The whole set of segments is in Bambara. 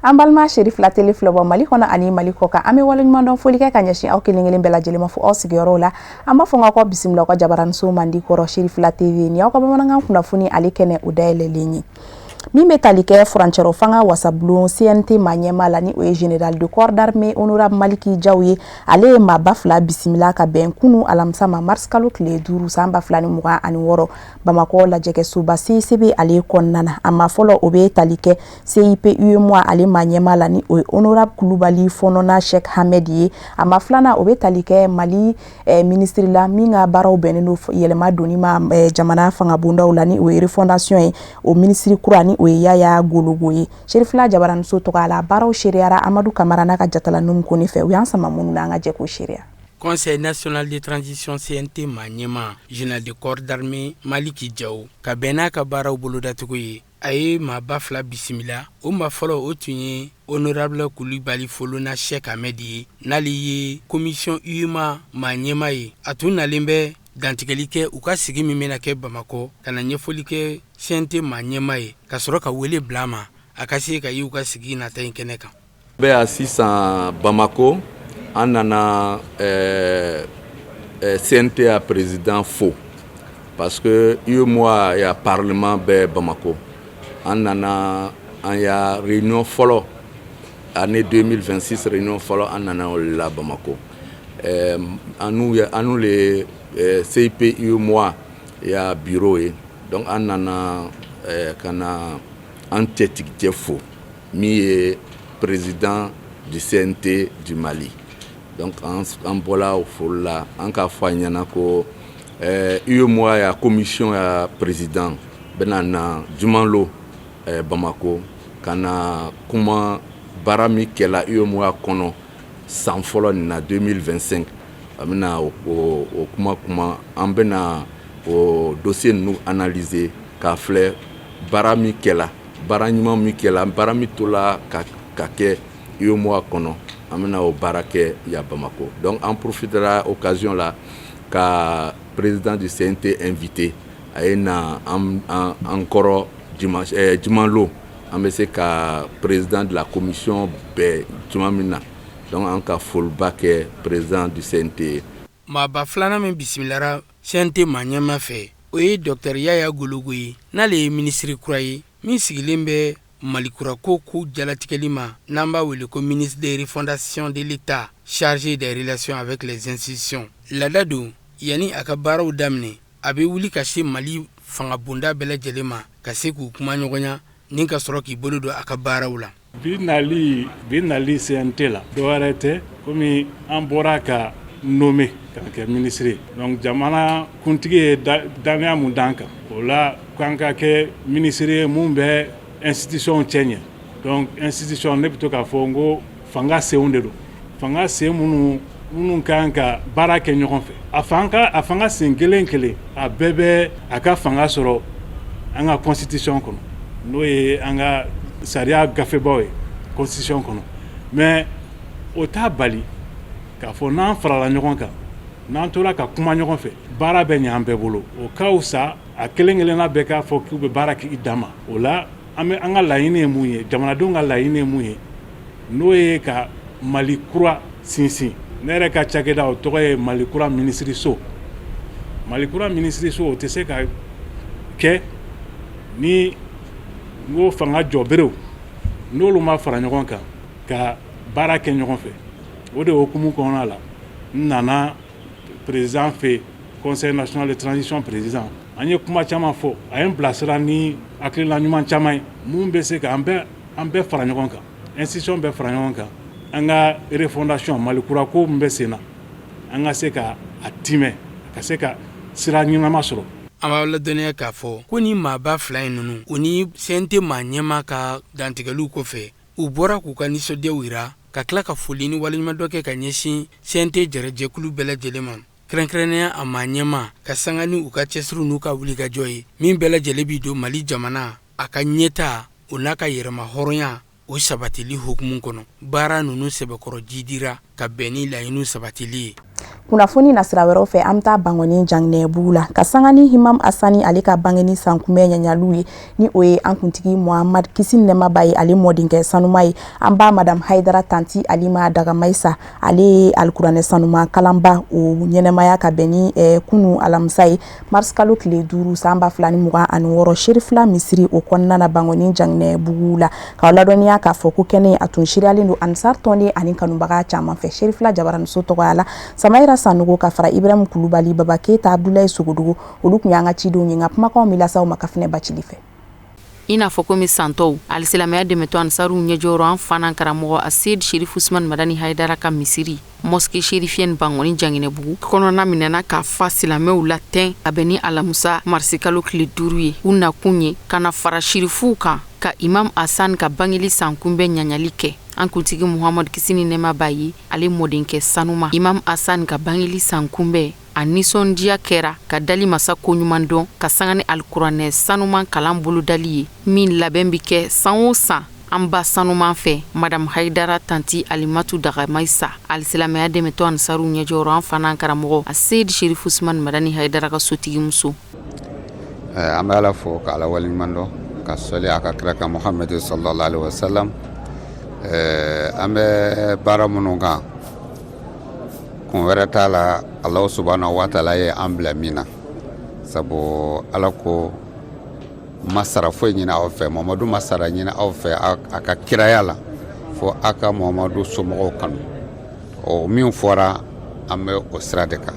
An balima Cherifla Télé filɛbɔ Mali kɔnɔ ani Mali kɔ kan, an bɛ waleɲumandɔn foli kɛ ka ɲɛsin aw kelen kelen bɛɛ lajɛlen ma fo aw sigiyɔrɔw la. An b'a fɔ n k'aw bisimila aw ka jabaraniso mandi kɔrɔ, Cherifla TV. Ni aw ka bamanankan kunnafoni ale kɛnɛ o dayɛlɛlen ye, min bɛ tali kɛ furancɛrɔ fanga wasabulon CNT maa ɲɛmaa la, ni o ye général de corps d'armée honorable Maliki Jaw ye. Ale ye maaba fila bisimila ka bɛn kunu alamisa ma, mars kalo tile 5, san 2026, Bamakɔ lajɛkɛsoba CICB ale kɔnɔna na. A ma fɔlɔ, o bɛ tali kɛ CIP UEMOA ale maa ɲɛmaa la, ni o ye honorable Kulubali Fɔnɔna Sheikh Ahmed ye. A ma filanan, o bɛ tali kɛ Mali minisiri la min ka baaraw bɛnnen don yɛlɛma donni ma jamana fangabondaw la, ni o ye refondation ye, o minisiri kura, ni o ye Yaya Gologo ye. Cherifla jabaraniso tɔgɔ la, baaraw seereyara Amadu Kamara n'a ka jatala Numu Kone fɛ. U y'an sama minnu na, an ka jɛ k'o seereya. Conseil national de transition CNT maa ɲɛmaa, général de corps d'armée Maliki Jaw, ka bɛn n'a ka baaraw bolodacogo ye, a ye maaba fila bisimila. O maa fɔlɔ, o tun ye honorable Kulibali Folona Sheikh Ahmed ye, n'ale ye commission UEMOA maa ɲɛmaa ye. A tun nalen bɛ dantigɛli kɛ u ka sigi min bɛna kɛ Bamakɔ, ka na ɲɛfɔli kɛ CNT maa ɲɛmaa ye, ka sɔrɔ ka wele bila a ma a ka se ka y'u ka sigi nata in kɛnɛ kan. Bɛ yan sisan Bamako, an nana CNT ya président fo parce que UEMOA ya parlement bɛ Bamako. An nana an ya réunion fɔlɔ, année 2026 réunion fɔlɔ, an nana o la Bamako. An le CIP UEMOA ya bureau ye. Donc an nana ka na an cɛtigicɛ fo min ye président du CNT du Mali. Donc an bɔla o foli la, an k'a fɔ a ɲɛna ko UEMOA ya commission ya président bɛna na jumalon Bamako ka na kuma baara min kɛla UEMOA kɔnɔ san fɔlɔ nin na 2025. A bɛna o kuma, an bɛna o dossier ninnu analyser k'a filɛ baara min kɛla, baara ɲuman min kɛla, baara min tola ka kɛ UEMOA kɔnɔ. An bɛna o baara kɛ yan Bamako. Donc an profitera occasion la ka président du CNT invité, a ye na an kɔrɔ dimanche jumalon. An bɛ se ka président de la commission bɛɛ tuma min na, donc an ka foliba kɛ président du CNT ye. Maaba filanan min bisimilara CNT maa ɲɛmaa fɛ, o ye docteur Yaya Gologo ye, n'ale ye minisiri kura ye min sigilen bɛ Malikura ko jalatigɛli ma, n'an b'a wele ko ministre de refondation de l'État chargé des relations avec les institutions. Laada don, yanni a ka baaraw daminɛ, a bɛ wuli ka se Mali fangabonda bɛɛ lajɛlen ma ka se k'u kuma ɲɔgɔnya ni ka sɔrɔ k'i bolo don a ka baaraw la. Bi nali CNT la, dɔwɛrɛ tɛ, komi an bɔra ka nommé ka kɛ ministre ye. Donc jamana kuntigi ye danaya mun d'an kan o la k'an ka kɛ ministre ye mun bɛ institution cɛ ɲɛ. Donc institution, ne bɛ to k'a fɔ n ko fanga senw de don, fanga sen minnu kan ka baara kɛ ɲɔgɔn fɛ. A fanga sen kelen kelen, a bɛɛ bɛ a ka fanga sɔrɔ an ka constitution kɔnɔ, n'o ye an ka sariya gafebaw ye constitution kɔnɔ. Mais o t'a bali k'a fɔ n'an farala ɲɔgɔn kan, n'an tora ka kuma ɲɔgɔn fɛ, baara bɛ ɲɛ an bɛɛ bolo. O ka fisa a kelen kelenna bɛɛ k'a fɔ k'u bɛ baara kɛ i dan ma. O la, an bɛ an ka laɲini ye mun ye, jamanadenw ka laɲini ye mun ye, n'o ye ka Mali kura sinsin. Ne yɛrɛ ka cakɛda, o tɔgɔ ye Mali kura minisiriso. Mali kura minisiriso, o tɛ se ka kɛ ni n ko fanga jɔberew n'olu ma fara ɲɔgɔn kan ka baara kɛ ɲɔgɔn fɛ. O de hukumu kɔnɔna la, n nana président fɛ, Conseil national de transition président. An ye kuma caman fɔ, a ye n bilasira ni hakilina ɲuman caman ye mun bɛ se ka an bɛɛ fara ɲɔgɔn kan, institution bɛɛ fara ɲɔgɔn kan, an ka refondation Mali kura ko min bɛ sen na, an ka se ka a timɛ, ka se ka sira ɲɛnama sɔrɔ. An b'aw ladɔnniya k'a fɔ ko ni maaba fila in ninnu, u ni CNT maa ɲɛmaa ka dantigɛliw kɔfɛ, u bɔra k'u ka nisɔndiyaw yira, ka tila ka foli ni waleɲumandɔn kɛ ka ɲɛsin CNT jɛrɛjɛkulu bɛɛ lajɛlen ma, kɛrɛnkɛrɛnnenya a maa ɲɛmaa, ka sanga ni u ka cɛsiriw n'u ka wulikajɔ ye min bɛɛ lajɛlen bi don Mali jamana a ka ɲɛta, o n'a ka yɛrɛma hɔrɔnya o sabatili hukumu kɔnɔ. Baara ninnu sɛbɛkɔrɔ jidira ka bɛn ni laɲiniw sabatili ye. Kunnafoni na sira wɛrɛw fɛ, an bɛ taa Bankɔni Janginɛbugu la ka sanga ni Imam Asani ale ka bangeni sankunbɛn ɲaɲaliw ye, ni o ye an kuntigi Muhamad, kisi ni nɛɛma b'a ye, ale mɔdenkɛ sanuma ye. An ba Madame Hayidara Tanti Alima Dagamayisa, ale ye alikuranɛ sanuma kalanba o ɲɛnɛmaya ka bɛn ni kunu alamisa ye, mars kalo tile 5 san 2026, Serifila misiri o kɔnɔna na, Bankɔni Janginɛbugu la. K'aw ladɔnniya k'a fɔ ko kɛnɛ a tun seereyalen don Ansar tɔnden ani kanubaga caman fɛ. Serifila jabaraniso tɔgɔya la, Samayira Sanogo ka fara Ibrahim Kulubali, Baba Keyita, Abdulayi Sogodogo, olu tun y'an ka cidenw ye. Nka kumakanw bɛ lase aw ma Kafinɛ Bacili fɛ. I n'a fɔ komi san tɔw, alisilamɛya dɛmɛtɔn Ansaruw ɲɛjɔyɔrɔ, an fa n'an karamɔgɔ Aseyid Sherif Usman Madani Hayidara ka misiri Mosquée Chérifienne Bankɔni Janginɛbugu kɔnɔna minɛna k'a fa silamɛw la tɛn ka bɛn ni alamusa marisikalo tile 5 ye. U nakun ye ka na fara sirifuw kan ka Imam Asan ka bangeli sankunbɛn ɲaɲali kɛ. An kuntigi Muhamadu, kisi ni nɛɛma b'a ye, ale mɔdenkɛ sanuma Imam Asan ka bangeli sankunbɛn, a nisɔndiya kɛra ka dali masa koɲuman dɔn ka sanga ni alikuranɛ sanuman kalan bolodali ye, min labɛn bɛ kɛ san o san an ba sanuman fɛ, Madame Hayidara Tanti Alimatu Dagamayisa, alisilamɛya dɛmɛtɔn Ansaruw ɲɛjɔyɔrɔ, an fa n'an karamɔgɔ Aseyid Sherif Usman Madani Hayidara ka sotigimuso. An bɛ Ala fo ka Ala waleɲuman dɔn, ka sɔli a ka kira kan Muhamadu sallallahu alaihi wasallam. An bɛ baara minnu kan, kun wɛrɛ t'a la, Alahu subahana wa taala ye an bila min na, sabu Ala ko n ma sara foyi ɲini aw fɛ, Mamadu ma sara ɲini aw fɛ a ka kiraya la fo aw ka Mamadu somɔgɔw kanu. O min fɔra, an bɛ o sira de kan.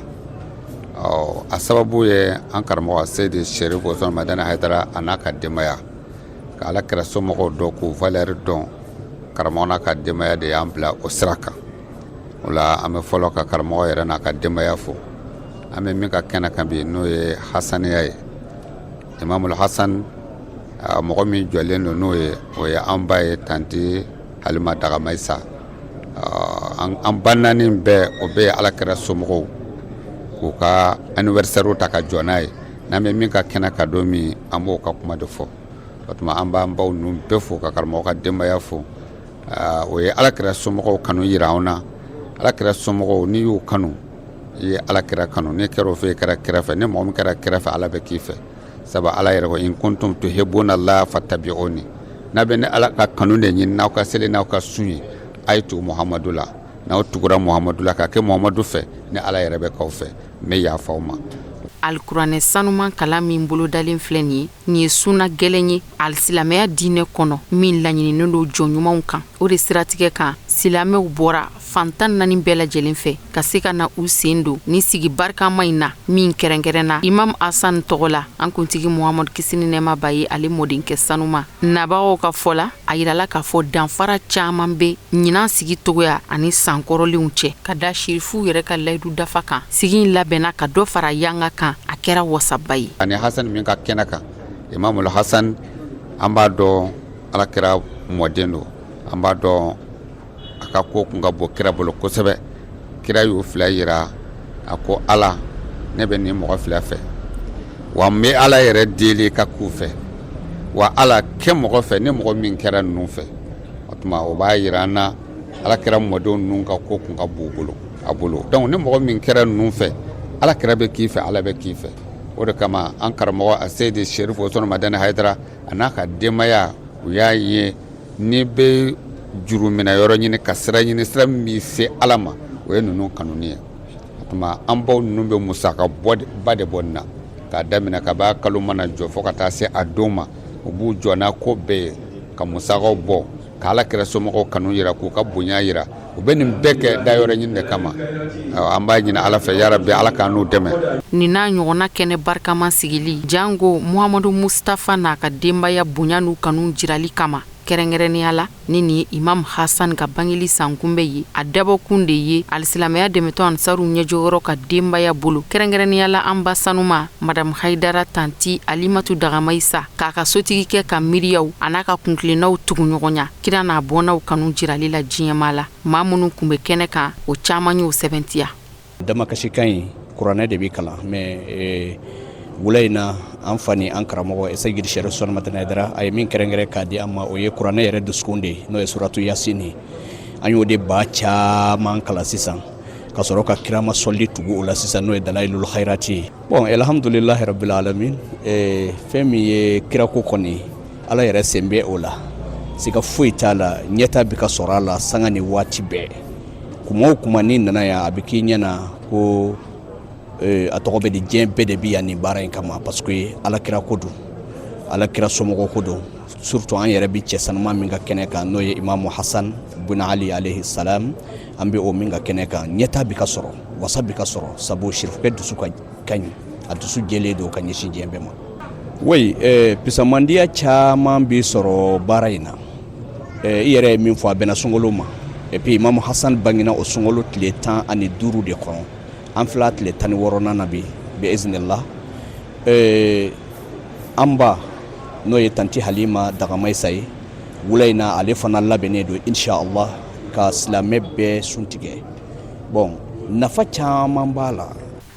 Ɔ, a sababu ye an karamɔgɔ Seyidi Sherif Usman Madani Hayidara a n'a ka denbaya, ka Ala kira somɔgɔw dɔn, k'u valeur dɔn. Karamɔgɔ n'a ka denbaya de y'an bila o sira kan. O la, an bɛ fɔlɔ ka karamɔgɔ yɛrɛ n'a ka denbaya fo. An bɛ min ka kɛnɛ kan bi, n'o ye hasaniya ye, Imamul Hasan, mɔgɔ min jɔlen don n'o ye, o ye an ba ye, Tanti Halima Dagamayisa. An ba naani bɛɛ, o bɛɛ ye Ala kira somɔgɔw k'u ka anniversaire ta ka jɔ n'a ye. N'an bɛ min ka kɛnɛ kan don min, an b'o ka kuma de fɔ. O tuma, an b'an baw ninnu bɛɛ fo, ka karamɔgɔ ka denbaya fo. O ye Ala kira somɔgɔw kanu yira anw na. Ala kira somɔgɔw, n'i y'u kanu, i ye Ala kira kanu. N'i kɛra o fɛ, i kɛra kira fɛ. Ni mɔgɔ min kɛra kira fɛ, Ala bɛ k'i fɛ, sabu Ala yɛrɛ ko in kuntum tuhibbuna Allah fattabi'uni. N'a bɛ ni Ala ka kanu de ɲini, n'aw ka seli n'aw ka sun ye, a ye tugu Muhamadu la. N'aw tugura Muhamadu la ka kɛ Muhamadu fɛ, ni Ala yɛrɛ bɛ k'aw fɛ, n bɛ yafa aw ma. Alikuranɛ sanuman kalan min bolodalen filɛ nin ye, nin ye suna gɛlɛn ye alisilamɛya diinɛ kɔnɔ min laɲininen don jɔn ɲumanw kan. O de siratigɛ kan, silamɛw bɔra fan 14 bɛɛ lajɛlen fɛ ka se ka na u sen don ni sigi barikama in na, min kɛrɛnkɛrɛnna Imam Asan tɔgɔ la, an kuntigi Muhamadu, kisi ni nɛɛma b'a ye, ale mɔdenkɛ sanuma. Nabagaw ka fɔ la, a yirala k'a fɔ danfara caman bɛ ɲinan sigi togoya ani san kɔrɔlenw cɛ, ka da sirifuw yɛrɛ ka layidu dafa kan. Sigi in labɛnna ka dɔ fara yanga kan, a kɛra wasaba ye. Ani Hasan min ka kɛnɛ kan, Imamul Hasan, an b'a dɔn Ala kira mɔden don. An b'a dɔn a ka ko kun ka bon kira bolo kosɛbɛ. Kira y'u fila yira, a ko Ala, ne bɛ nin mɔgɔ fila fɛ, wa n bɛ Ala yɛrɛ deli ka k'u fɛ, wa Ala kɛ mɔgɔ fɛ ni mɔgɔ min kɛra ninnu fɛ. O tuma, o b'a yira an na Ala kira mɔdenw ninnu ka ko kun ka bon bolo a bolo. Donc ni mɔgɔ min kɛra ninnu fɛ, Ala kira bɛ k'i fɛ, Ala bɛ k'i fɛ. O de kama an karamɔgɔ a Seyidi Sherif Usman Madani Hayidara a n'a ka denbaya, u y'a ye n'i bɛ juru minɛ yɔrɔ ɲini ka sira ɲini, sira min b'i se Ala ma, o ye ninnu kanuni ye. O tuma, an baw ninnu bɛ musaka ba de bɔ nin na, k'a daminɛ ka b'a kalo mana jɔ fo ka taa se a don ma. U b'u jɔ n'a ko bɛɛ ye ka musakaw bɔ ka Ala kira somɔgɔw kanu yira, k'u ka bonya yira. U bɛ nin bɛɛ kɛ da yɔrɔ ɲini de kama. An b'a ɲini Ala fɛ, yarabi Ala k'an n'u dɛmɛ. Nin n'a ɲɔgɔnna kɛnɛ barikama sigili jango Muhamadu Mustafa n'a ka denbaya bonya n'u kanu jirali kama, kɛrɛnkɛrɛnnenya la ni nin ye Imam Hasan ka bangeli sankunbɛn ye, a dabɔkun de ye alisilamɛya dɛmɛtɔn Ansaru ɲɛjɔyɔrɔ ka denbaya bolo, kɛrɛnkɛrɛnnenya la an ba sanuma Madame Hayidara Tanti Alimatu Dagamayisa, k'a ka sotigikɛ ka miiriyaw a n'a ka kuntilennaw tugu ɲɔgɔn ɲa kira n'a bɔnnaw kanu jirali la diɲɛma la. Maa minnu kun bɛ kɛnɛ kan, o caman y'o sɛbɛntiya. Damakasikan in, kuranɛ de bɛ kalan, mais wula in na, an fa ni an karamɔgɔ Seyidi Sherif Usman Madani Hayidara, a ye min kɛrɛnkɛrɛn k'a di an ma, o ye kuranɛ yɛrɛ dusukun de ye, n'o ye suratu Yasin ye. An y'o de ba caman kalan sisan. Ka sɔrɔ ka kirama sɔli tugu o la sisan, n'o ye Dalayilul Hayirati ye. Bon, alhamdulilahi rabbil alamin, fɛn min ye kirako kɔni, Ala yɛrɛ sen bɛ o la, siga foyi t'a la. Ɲɛta bɛ ka sɔrɔ a la sanga ni waati bɛɛ. Kuma o kuma n'i nana yan, a bɛ k'i ɲɛna ko a tɔgɔ bɛ di, diɲɛ bɛɛ de bɛ yan nin baara in kama, parce que Ala kira ko don, Ala kira somɔgɔ ko don. Surtout an yɛrɛ bɛ cɛ sanuma min ka kɛnɛ kan, n'o ye Imamu Hasan bun Ali alayhi salam, an bɛ o min ka kɛnɛ kan, ɲɛta bɛ ka sɔrɔ, wasa bɛ ka sɔrɔ, sabu sirifukɛ dusu ka ɲi, a dusu jɛlen don ka ɲɛsin diɲɛ bɛɛ ma. Oui, pisamandiya caman bɛ sɔrɔ baara in na. I yɛrɛ ye min fɔ, a bɛnna sunkalo ma, et puis Imamu Hasan bangena o sunkalo tile 15 de kɔnɔ. An fila tile 16nan na bi, bi iznillah. An ba, n'o ye tanti Halima Dagamayisa ye, wula in na ale fana labɛnnen don, inshallah, ka silamɛ bɛɛ sun tigɛ. Bon, nafa caman b'a la.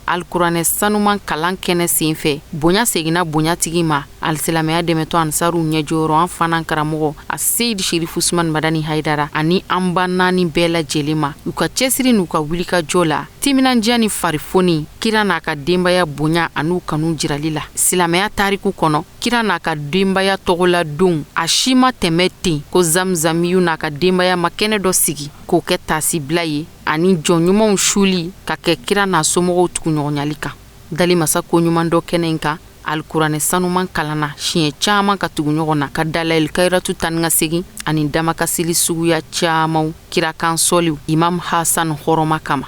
Alikuranɛ sanuman kalan kɛnɛ senfɛ, bonya seginna bonyatigi ma alisilamɛya dɛmɛtɔn Ansaruw ɲɛjɔyɔrɔ, an fana karamɔgɔ a Seyidi Sherifu Usumani Madani Hayidara ani an ba naani bɛɛ lajɛlen ma, u ka cɛsiri n'u ka wulikajɔ la, timinandiya ni farifoni, kira n'a ka denbaya bonya an'u kanu jirali la silamɛya tariku kɔnɔ. Kira n'a ka denbaya tɔgɔladon a si ma tɛmɛ ten ko Zamzamiyu n'a ka denbaya ma kɛnɛ dɔ sigi k'o kɛ taasibila ye ani jɔn ɲumanw suli ka kɛ kira n'a somɔgɔw tuguɲɔgɔnyali kan. Dali masa koɲuman dɔ kɛnɛ in kan, alikuranɛ sanuman kalanna siɲɛ caman ka tugu ɲɔgɔn na, ka Dalayil Kayiratu tan ka segin ani damakasili suguya camanw, kirakan sɔliw Imam Hasan hɔrɔma kama.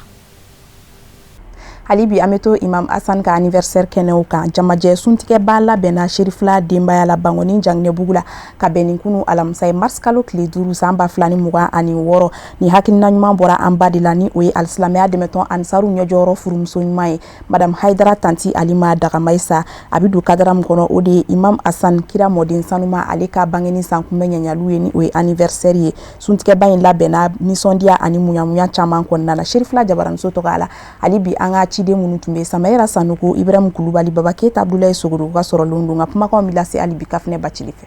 Hali bi an bɛ to Imam Hasan ka anniversaire kɛnɛw kan. Jamajɛ suntigɛba labɛnna Serifila denbaya la Bankɔni Janginɛbugu la ka bɛn ni kunu alamisa ye, mars kalo tile 5 san 2026. Ni hakilina ɲuman bɔra an ba de la, ni o ye alisilamɛya dɛmɛtɔn Ansaru ɲɛjɔyɔrɔ furumuso ɲuman ye, Madame Hayidara Tanti Alima Dagamayisa. A bɛ don cadre min kɔnɔ, o de ye Imam Hasan, kira mɔden sanuma, ale ka bangeni san kunbɛn ɲɛɲaliw ye, ni o ye anniversaire ye. Suntigɛba in labɛnna nisɔndiya ani muɲamuɲa caman kɔnɔna na Serifila jabaraninso tɔgɔ la. Hali bi an ka ciden minnu tun bɛ Samayira Sanogo, Ibrahim Kulubali, Baba Keyita, Abdulayi Sogodogo ka sɔrɔlenw don, nka kumakanw bɛ lase hali bi Kafinɛ Bacili fɛ.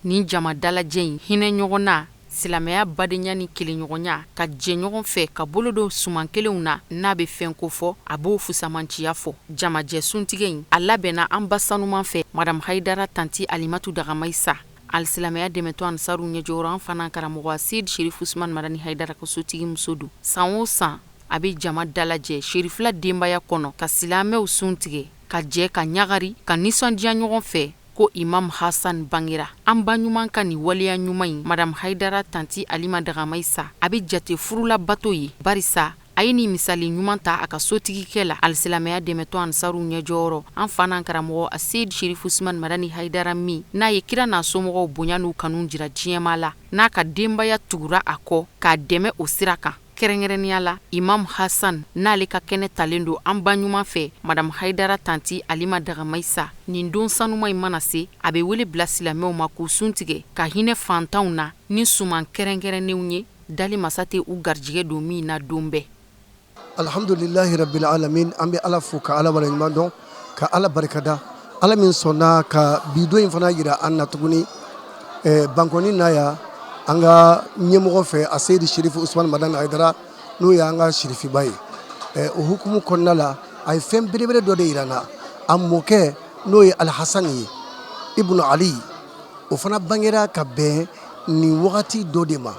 Nin jama dalajɛ in, hinɛ ɲɔgɔn na, silamɛya badenya ni kelenɲɔgɔnya, ka jɛ ɲɔgɔn fɛ ka bolo don suman kelenw na, n'a bɛ fɛn ko fɔ, a b'o fusamanciya fɔ. Jamajɛ suntigɛ in, a labɛnna an ba sanuman fɛ, Madame Hayidara Tanti Alimatu Dagamayisa, alisilamɛya dɛmɛtɔn Ansaru ɲɛjɔyɔrɔ, an fana karamɔgɔ Seyidi Sherifu Usumani Madani Hayidara ka sotigi muso don. San o san a bɛ jama dalajɛ Serifila denbaya kɔnɔ ka silamɛw sun tigɛ, ka jɛ ka ɲagari, ka nisɔndiya ɲɔgɔn fɛ ko Imam Hasan bangera. An ba ɲuman ka nin waleya ɲuman in, Madame Hayidara Tanti Alima Dagamayisa, a bɛ jate furulabato ye, barisa a ye nin misali ɲuman ta a ka sotigikɛ la, alisilamɛya dɛmɛtɔn Ansaru ɲɛjɔyɔrɔ, an fa n'an karamɔgɔ Aseyidi Sherifu Usumani Madani Hayidara, min n'a ye kira n'a somɔgɔw bonya n'u kanu jira diɲɛmaa la, n'a ka denbaya tugura a kɔ k'a dɛmɛ o sira kan. Kɛrɛnkɛrɛnnenya la Imam Hasan, n'ale ka kɛnɛ talen don an ba ɲuman fɛ, Madame Hayidara Tanti Alima Dagamayisa. Nin don sanuma in mana se, a bɛ wele bila silamɛw ma k'u sun tigɛ, ka hinɛ fantanw na ni suman kɛrɛnkɛrɛnnenw ye, dali masa tɛ u garijɛgɛ don min na don bɛɛ. Alhamdulilahi rabil alamin, an bɛ Ala fo ka Ala waleɲuman dɔn, ka Ala barikada, Ala min sɔnna ka bi don in fana jira an na tuguni Bankɔni na yan, an ka ɲɛmɔgɔ fɛ, a Seyidi Sherifu Usumani Madani Hayidara, n'o y'an ka sirifiba ye. O hukumu kɔnɔna la, a ye fɛn belebele dɔ de jira an na. A mɔkɛ, n'o ye Alihasani ye ibunu Ali, o fana bangera ka bɛn nin wagati dɔ de ma.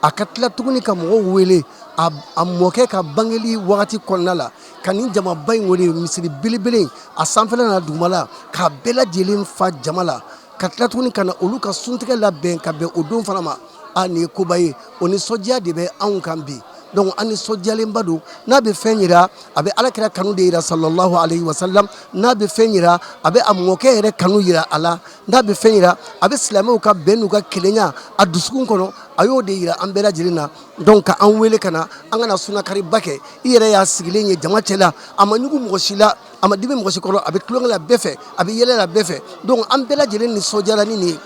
A ka tila tuguni ka mɔgɔw wele a mɔkɛ ka bangeli wagati kɔnɔna la, ka nin jamaba in wele misiri belebele in, a sanfɛla n'a dugumala, k'a bɛɛ lajɛlen fa jama la, ka tila tuguni ka na olu ka suntigɛ labɛn ka bɛn o don fana ma. A nin ye koba ye, o nisɔndiya de bɛ anw kan bi. Donc an nisɔndiyalenba don. N'a bɛ fɛn jira, a bɛ Ala kira kanu de jira, sallallahu alayhi wa sallam. N'a bɛ fɛn jira, a bɛ a mɔkɛ yɛrɛ kanu jira a la. N'a bɛ fɛn jira, a bɛ silamɛw ka bɛn n'u ka kelenya a dusukun kɔnɔ, a y'o de jira an bɛɛ lajɛlen na. Donc ka an wele ka na an ka na sunnakariba kɛ. I yɛrɛ y'a sigilen ye jama cɛ la, a ma ɲugu mɔgɔ si la, a ma dimi mɔgɔ si kɔrɔ, a bɛ tulonkɛ la bɛɛ fɛ, a bɛ yɛlɛ la bɛɛ fɛ. Donc an bɛɛ lajɛlen nisɔndiyara ni nin ye.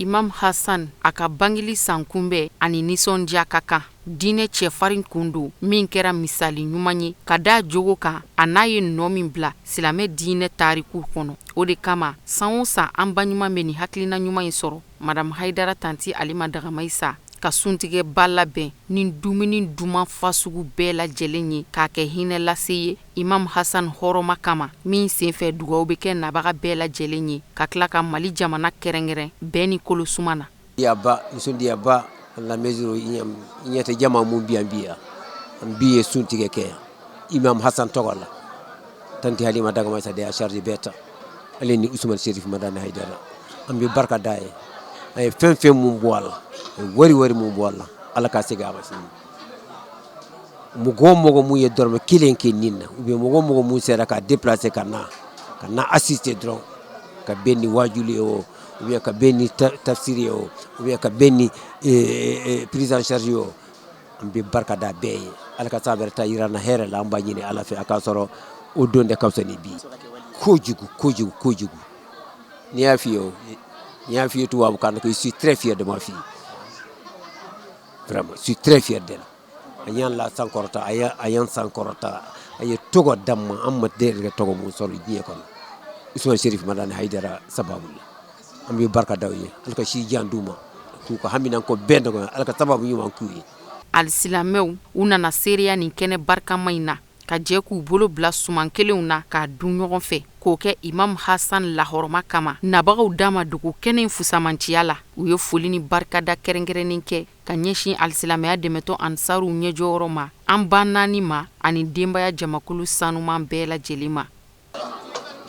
Imam Hassan a ka bangeli sankunbɛn ani nisɔndiya ka kan. Diinɛ cɛfarin kun don min kɛra misali ɲuman ye ka da jogo kan, a n'a ye nɔ min bila silamɛ diinɛ tariku kɔnɔ. O de kama san o san an ba ɲuman bɛ nin hakilina ɲuman in sɔrɔ, Madame Hayidara Tanti Alima Dagamayisa. Ka suntigɛba labɛn ni dumuni duman fasugu bɛɛ lajɛlen ye k'a kɛ hinɛ lase ye Imam Hasan hɔrɔma kama, min senfɛ dugaw bɛ kɛ nabaga bɛɛ lajɛlen ye, ka tila ka Mali jamana kɛrɛnkɛrɛn bɛn ni kolosuma na. Ba nisɔndiyaba la mesure ɲɛ tɛ jama mun bi yan bi yan an bi ye sun tigɛ kɛ yan Imam Hasan tɔgɔ la tanti Halima Dagamayisa de y'a charge bɛɛ ta ale ni Usumani Serif Madani Hayidara an bɛ barika d'a ye a ye fɛn fɛn mun bɔ a la a ye wari wari mun bɔ a la Ala k'a segin a ma sini mɔgɔ o mɔgɔ mun ye dɔrɔmɛ kelen kɛ nin na ou bien mɔgɔ o mɔgɔ mun sera ka déplacer ka na ka na assister dɔrɔn ka bɛn ni wajuli ye o ou bien ka bɛn ni tafsiri ye o ou bien ka bɛn ni prise en charge ye o an bɛ barika da bɛɛ ye Ala ka san wɛrɛ ta yira an na hɛrɛ la an b'a ɲini Ala fɛ a k'a sɔrɔ o don de ka fisa ni bi kojugu kojugu kojugu n'i y'a f'i ye o n y'a f'i ye tubabukan na ko je suis très fier de ma fille vraiment je suis très fier d'elle a y'an la sankɔrɔta a y'an sankɔrɔta a ye tɔgɔ d'an ma an ma deli ka tɔgɔ mun sɔrɔ diɲɛ kɔnɔ Usumani Serif Madani Hayidara sababu la an bɛ barika da u ye Ala ka si jan d'u ma k'u ka haminanko bɛɛ nɔgɔya Ala ka sababu ɲuman k'u ye. Alisilamɛw u nana seereya nin kɛnɛ barikama in na ka jɛ k'u bolo bila suman kelenw na k'a dun ɲɔgɔn fɛ k'o kɛ Imam Hasan lahɔrɔma kama. Nabagaw da ma dogo kɛnɛ in fusamanciya la, u ye foli ni barikada kɛrɛnkɛrɛnnen kɛ ka ɲɛsin alisilamɛya dɛmɛtɔn ansaruw ɲɛjɔyɔrɔ ma, an ba naani ma ani denbaya jamakulu sanuman bɛɛ lajɛlen ma.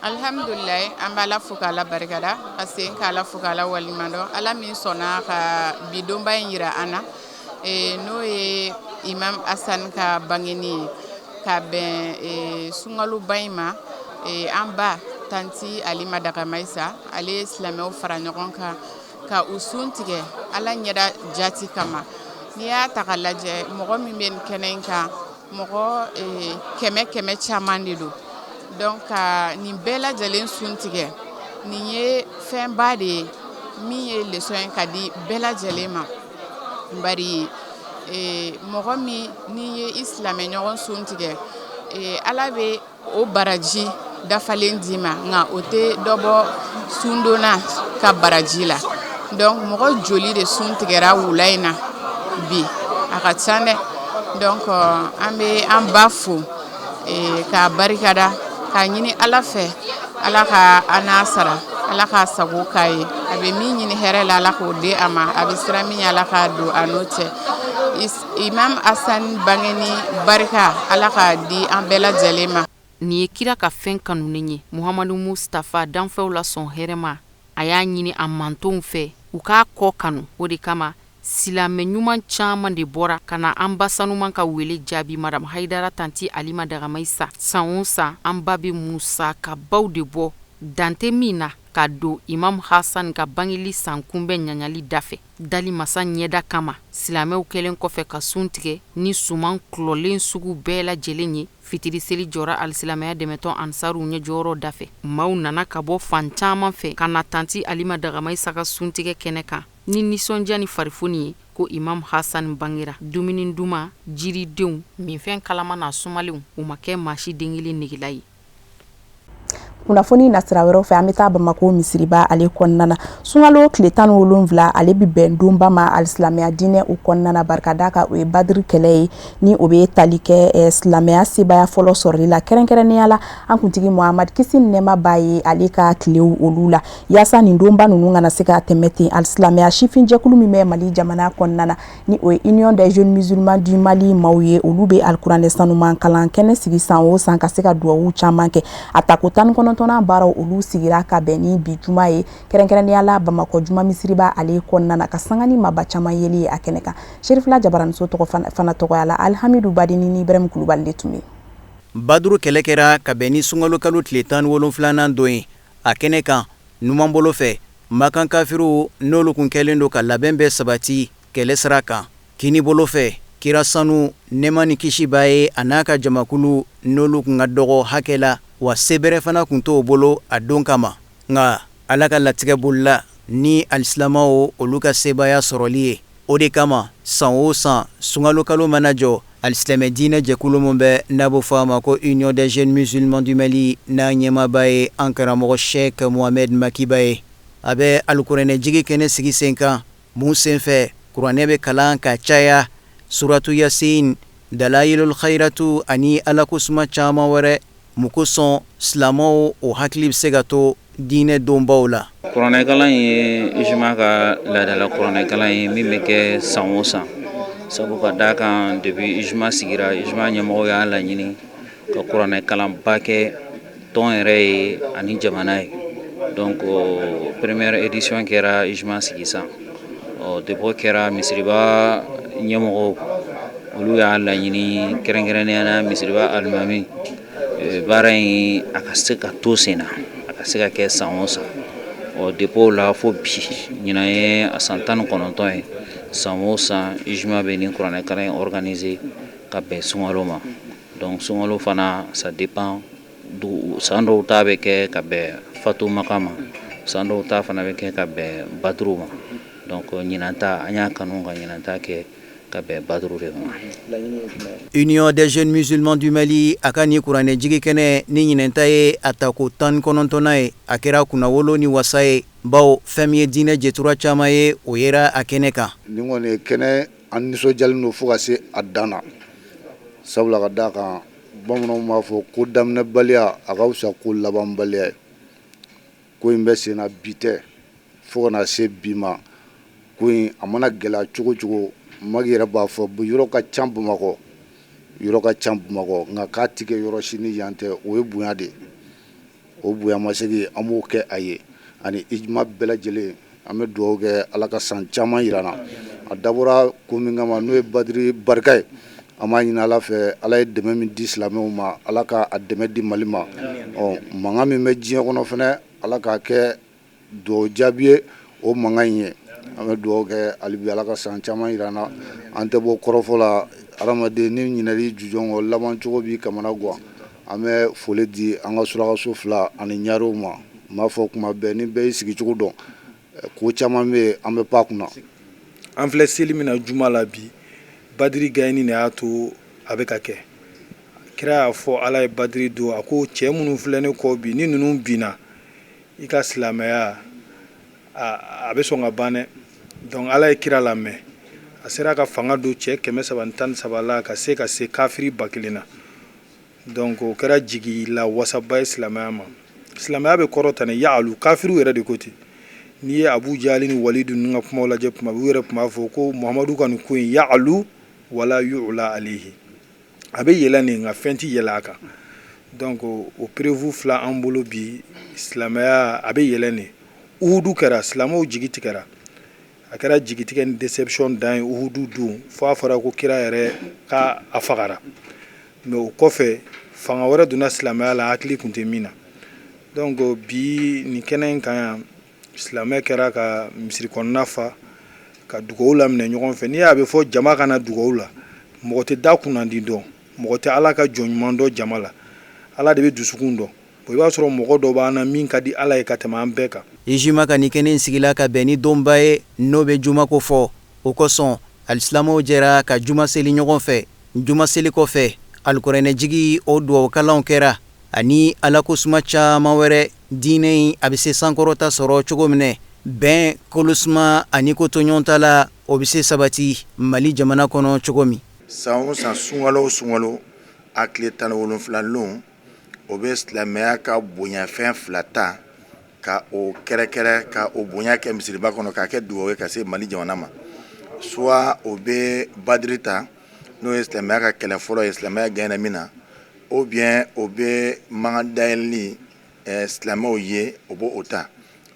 Alihamdulilayi an b'Ala fo k'Ala barikada ka segin k'Ala fo k'Ala waleɲumandɔn Ala min sɔnna ka bi donba in yira an na n'o ye Imam Hasan ka bangeni ye ka bɛn sunkaloba in ma an ba tanti Alima Dagamayisa ale ye silamɛw fara ɲɔgɔn kan ka u sun tigɛ Ala ɲɛda jati kama n'i y'a ta ka lajɛ mɔgɔ min bɛ nin kɛnɛ in kan mɔgɔ kɛmɛ kɛmɛ caman de don donc ka nin bɛɛ lajɛlen sun tigɛ nin ye fɛnba de ye min ye leçon ye ka di bɛɛ lajɛlen ma bari mɔgɔ min n'i ye i silamɛ ɲɔgɔn sun tigɛ Ala bɛ o baraji dafalen d'i ma nka o tɛ dɔ bɔ sundonna ka baraji la donc mɔgɔ joli de sun tigɛra wula in na bi a ka ca dɛ donc an bɛ an ba fo k'a barikada k'a ɲini Ala fɛ Ala ka an n'a sara Ala k'a sago k'a ye a bɛ min ɲini hɛrɛ la Ala k'o di a ma a bɛ siran min ɲɛ Ala k'a don a n'o cɛ Imam Hasan bangeni barika Ala k'a di an bɛɛ lajɛlen ma. Nin ye kira ka fɛn kanunen ye Muhamadu Mustafa danfɛnw la sɔn hɛrɛma a y'a ɲini a mantonw fɛ u k'a kɔ kanu o de kama silamɛ ɲuman caman de bɔra ka na an ba sanuman ka wele jaabi Madame Hayidara tanti Alima Dagamayisa san o san an ba bɛ musakabaw de bɔ dan tɛ min na ka don Imam Hasan ka bangeli san kunbɛn ɲaɲali dafɛ dali masa ɲɛda kama silamɛw kɛlen kɔfɛ ka sun tigɛ ni suman kulɔlen sugu bɛɛ lajɛlen ye fitiri seli jɔra alisilamɛya dɛmɛtɔn ansaruw ɲɛjɔyɔrɔ dafɛ maaw nana ka bɔ fan caman fɛ ka na tanti Alima Dagamayisa ka suntigɛ kɛnɛ kan ni nisɔndiya ni farifoni ye ko Imam Hasan bangera dumuni duman jiridenw minfɛn kalama n'a sumalenw u ma kɛ maa si den kelen negela ye. Kunnafoni nasira wɛrɛw fɛ, an bɛ taa Bamakɔ misiriba ale kɔnɔna na. Sunkalo tile 17, ale bɛ bɛn donba ma alisilamɛya diinɛ o kɔnɔna na, barika da kan o ye Badiri kɛlɛ ye, ni o bɛ tali kɛ silamɛya sebaaya fɔlɔ sɔrɔli la, kɛrɛnkɛrɛnnenya la an kuntigi Muhamadu, kisi ni nɛɛma b'a ye, ale ka tilew olu la. Yaasa nin donba ninnu kana se ka tɛmɛ ten, alisilamɛya sifinjɛkulu min bɛ Mali jamana kɔnɔna na, ni o ye Union des jeunes musulmans du Mali maaw ye, olu bɛ alikuranɛ sanuman kalan kɛnɛ sigi san o san ka se ka duwawu caman kɛ. A tako 19nan baaraw olu sigira ka bɛn ni bi juma ye, kɛrɛnkɛrɛnnenya la Bamakɔ juma misiriba ale kɔnɔna na, ka sanga ni maaba caman yeli ye a kɛnɛ kan. Serifila Jabaraniso tɔgɔ fana tɔgɔya la, Alihamidu Badini ni Ibrahim Kulubali de tun bɛ. Baduru kɛlɛ kɛra ka bɛn ni sunkalo kalo tile 17nan don ye. A kɛnɛ kan, numanbolo fɛ, Makan kafiriw n'olu kun kɛlen don ka labɛn bɛɛ sabati kɛlɛ sira kan, kinibolo fɛ, kira sanu, nɛɛma ni kisi b'a ye, a n'a ka jamakulu n'olu kun ka dɔgɔ hakɛ la, wa se bɛrɛ fana kun t'o bolo a don kama. Nka Ala ka latigɛ bolila ni alisilamɛw olu ka sebaaya sɔrɔli ye. O de kama san o san sunkalo kalo mana jɔ, alisilamɛ diinɛ jɛkulu min bɛ n'a bɛ fɔ a ma ko Union des jeunes musulmans du Mali, n'a ɲɛmaaba ye an karamɔgɔ Sheikh Mohamed Makiba ye, a bɛ alikuranɛ jigi kɛnɛ sigi sen kan mun senfɛ. Kuranɛ bɛ kalan ka caya, suratu yasin, dalayilul khayratu ani alako suma caman wɛrɛ. Mun kosɔn silamɛw o hakili bɛ se ka to diinɛ donbaw la? Kuranɛkalan ye UJMA ka laadala kuranɛkalan ye min bɛ kɛ san o san, sabu ka d'a kan depuis UJMA sigira, UJMA ɲɛmɔgɔw y'a laɲini ka kuranɛkalanba kɛ tɔn yɛrɛ ye ani jamana ye. Donc première édition kɛra UJMA sigi san. Ɔ depuis o kɛra, misiriba ɲɛmɔgɔw olu y'a laɲini, kɛrɛnkɛrɛnnenya la misiriba alimami, baara in a ka se ka to sen na, a ka se ka kɛ san o san. Ɔ depuis o la fo bi, ɲinan ye a san 19 ye, san o san UJMA bɛ nin kuranɛkalan in organiser ka bɛn sunkalo ma. Donc sunkalo fana, ça dépend, san dɔw ta bɛ kɛ ka bɛn fatu maka ma, san dɔw ta fana bɛ kɛ ka bɛn baduru ma. Donc ɲinan ta, an y'a kanu ka ɲinan ta kɛ ka bɛn baduru de ma. Union des jeunes musulmans du Mali a ka nin kuranɛ jigi kɛnɛ ni ɲinan ta ye a tako 19nan ye, a kɛra kunnawolo ni wasa ye, bawo fɛn min ye diinɛ jɛtura caman ye, o yera a kɛnɛ kan. Nin kɔni kɛnɛ, an nisɔndiyalen don fo ka se a dan na, sabula ka d'a kan, bamananw b'a fɔ ko daminɛbaliya a ka fisa ko labanbaliya ye. Ko in bɛ sen na bi tɛ, fo ka na se bi ma, ko in a mana gɛlɛya cogo cogo, Maki yɛrɛ b'a fɔ, yɔrɔ ka ca Bamakɔ, yɔrɔ ka ca Bamakɔ, nka k'a ti kɛ yɔrɔ si ni yan tɛ, o ye bonya de ye. O bonyamasegin, an b'o kɛ a ye ani UJMA bɛɛ lajɛlen. An bɛ dugawu kɛ, Ala ka san caman jira an na. A dabɔra ko min kama, n'o ye Badiri barika ye, an b'a ɲini Ala fɛ, Ala ye dɛmɛ min di silamɛw ma, Ala ka a dɛmɛ di Mali ma. Ɔ mankan min bɛ diɲɛ kɔnɔ fana, Ala k'a kɛ dugawu jaabi ye o mankan in ye. An bɛ dugawu kɛ hali bi, Ala ka san caman jira an na. An tɛ bɔ kɔrɔfɔ la, hadamaden ni ɲinɛli jujɔn kɔ, laban cogo b'i kamana gan. An bɛ foli di an ka surakaso fila ani ɲarew ma. N b'a fɔ kuma bɛɛ, ni bɛɛ y'i sigicogo dɔn, ko caman bɛ yen, an bɛ pan kunna. An filɛ seli min na juma la bi, Badiri gagné de y'a to a bɛ ka kɛ. Kira y'a fɔ Ala ye Badiri don, a ko cɛ minnu filɛ ne kɔ bi, ni ninnu binna, i ka silamɛya a bɛ sɔn ka ban dɛ. Donc Ala ye kira lamɛn, a sera ka fanga don cɛ 313 la ka se ka se kafiri 1000 na. Donc o kɛra jigi la wasaba ye silamɛya ma. Silamɛya bɛ kɔrɔ tan yaalu, kafiriw yɛrɛ de ko ten. N'i ye Abu Jali ni Walidu ninnu ka kumaw lajɛ tuma, u yɛrɛ tun b'a fɔ ko Muhamadu ka nin ko in, yaalu wala yu'la alayhi, a bɛ yɛlɛ nin, nka fɛn tɛ yɛlɛ a kan. Donc o preuve fila an bolo bi, silamɛya a bɛ yɛlɛ nin. Uhudu kɛra, silamɛw jigi tigɛra, a kɛra jigitigɛ ni déception dan ye Uhudu don, fo a fɔra ko kira yɛrɛ ka a fagara. Mais o kɔfɛ, fanga wɛrɛ donna silamɛya la, hakili tun tɛ min na. Donc bi nin kɛnɛ in kan yan, silamɛ kɛra ka misiri kɔnɔna fa ka dugawu laminɛ ɲɔgɔn fɛ. N'i y'a bɛ fɔ jama ka na dugawu la, mɔgɔ tɛ da kunnandi dɔn, mɔgɔ tɛ Ala ka jɔn ɲuman dɔn jama la, Ala de bɛ dusukun dɔn. I b'a sɔrɔ mɔgɔ dɔ b'an na min ka di Ala ye ka tɛmɛ an bɛɛ kan. UJMA ka nin kɛnɛ in sigila ka bɛn ni donba ye, n'o bɛ juma ko fɔ. O kosɔn, alisilamɛw jɛra ka juma seli ɲɔgɔn fɛ. Juma seli kɔfɛ, alikuranɛjigi o dugawukalanw kɛra ani alako suma caman wɛrɛ. Diinɛ in a bɛ se sankɔrɔta sɔrɔ cogo min, bɛn, kolosuma ani ko toɲɔgɔn ta la, o bɛ se sabati Mali jamana kɔnɔ cogo min. San o san, sunkalo o sunkalo a tile 17 lon, o bɛ silamɛya ka bonyafɛn fila ta ka o kɛrɛkɛrɛ, ka o bonya kɛ misiriba kɔnɔ, k'a kɛ dugawu ye ka se Mali jamana ma. Soit o bɛ Badiri ta, n'o ye silamɛya ka kɛlɛ fɔlɔ ye, silamɛya gagné min na, ou bien o bɛ Makan dayɛlɛli silamɛw ye, o b'o ta.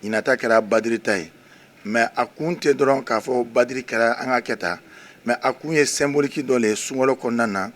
Ɲinan ta kɛra Badiri ta ye, mais a kun tɛ dɔrɔn k'a fɔ Badiri kɛra, an ka kɛ tan, mais a kun ye symbolique dɔ le ye sunkalo kɔnɔna na,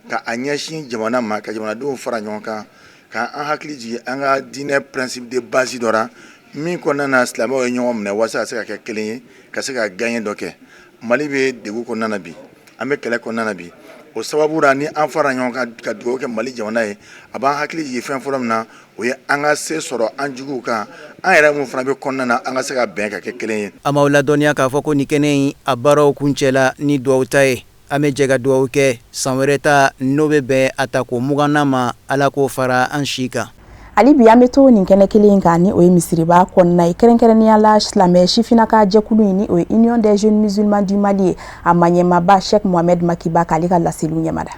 ka a ɲɛsin jamana ma, ka jamanadenw fara ɲɔgɔn kan, ka an hakili jigin an ka diinɛ principe de base dɔ la min kɔnɔna na silamɛw ye ɲɔgɔn minɛ walasa ka se ka kɛ kelen ye, ka se ka gagner dɔ kɛ. Mali bɛ degun kɔnɔna na bi, an bɛ kɛlɛ kɔnɔna na bi. O sababu la, ni an fara ɲɔgɔn kan ka dugawu kɛ Mali jamana ye, a b'an hakili jigin fɛn fɔlɔ min na, o ye an ka se sɔrɔ an juguw kan, an yɛrɛ mun fana bɛ kɔnɔna na, an ka se ka bɛn ka kɛ kelen ye. An b'aw ladɔnniya k'a fɔ ko nin kɛnɛ in a baaraw kuncɛla ni dugawu ta ye. An bɛ jɛ ka dugawu kɛ san wɛrɛ ta, n'o bɛ bɛn a tako 20nan ma, Ala k'o fara an si kan. Hali bi an bɛ to nin kɛnɛ kelen in kan, ni o ye misiriba kɔnɔna ye, kɛrɛnkɛrɛnnenya la silamɛ sifinnaka jɛkulu in, ni o ye Union des jeunes musulmans du Mali ye. A maa ɲɛmaaba Cheikh Mohamed Makiba k'ale ka laseliw ɲɛmada.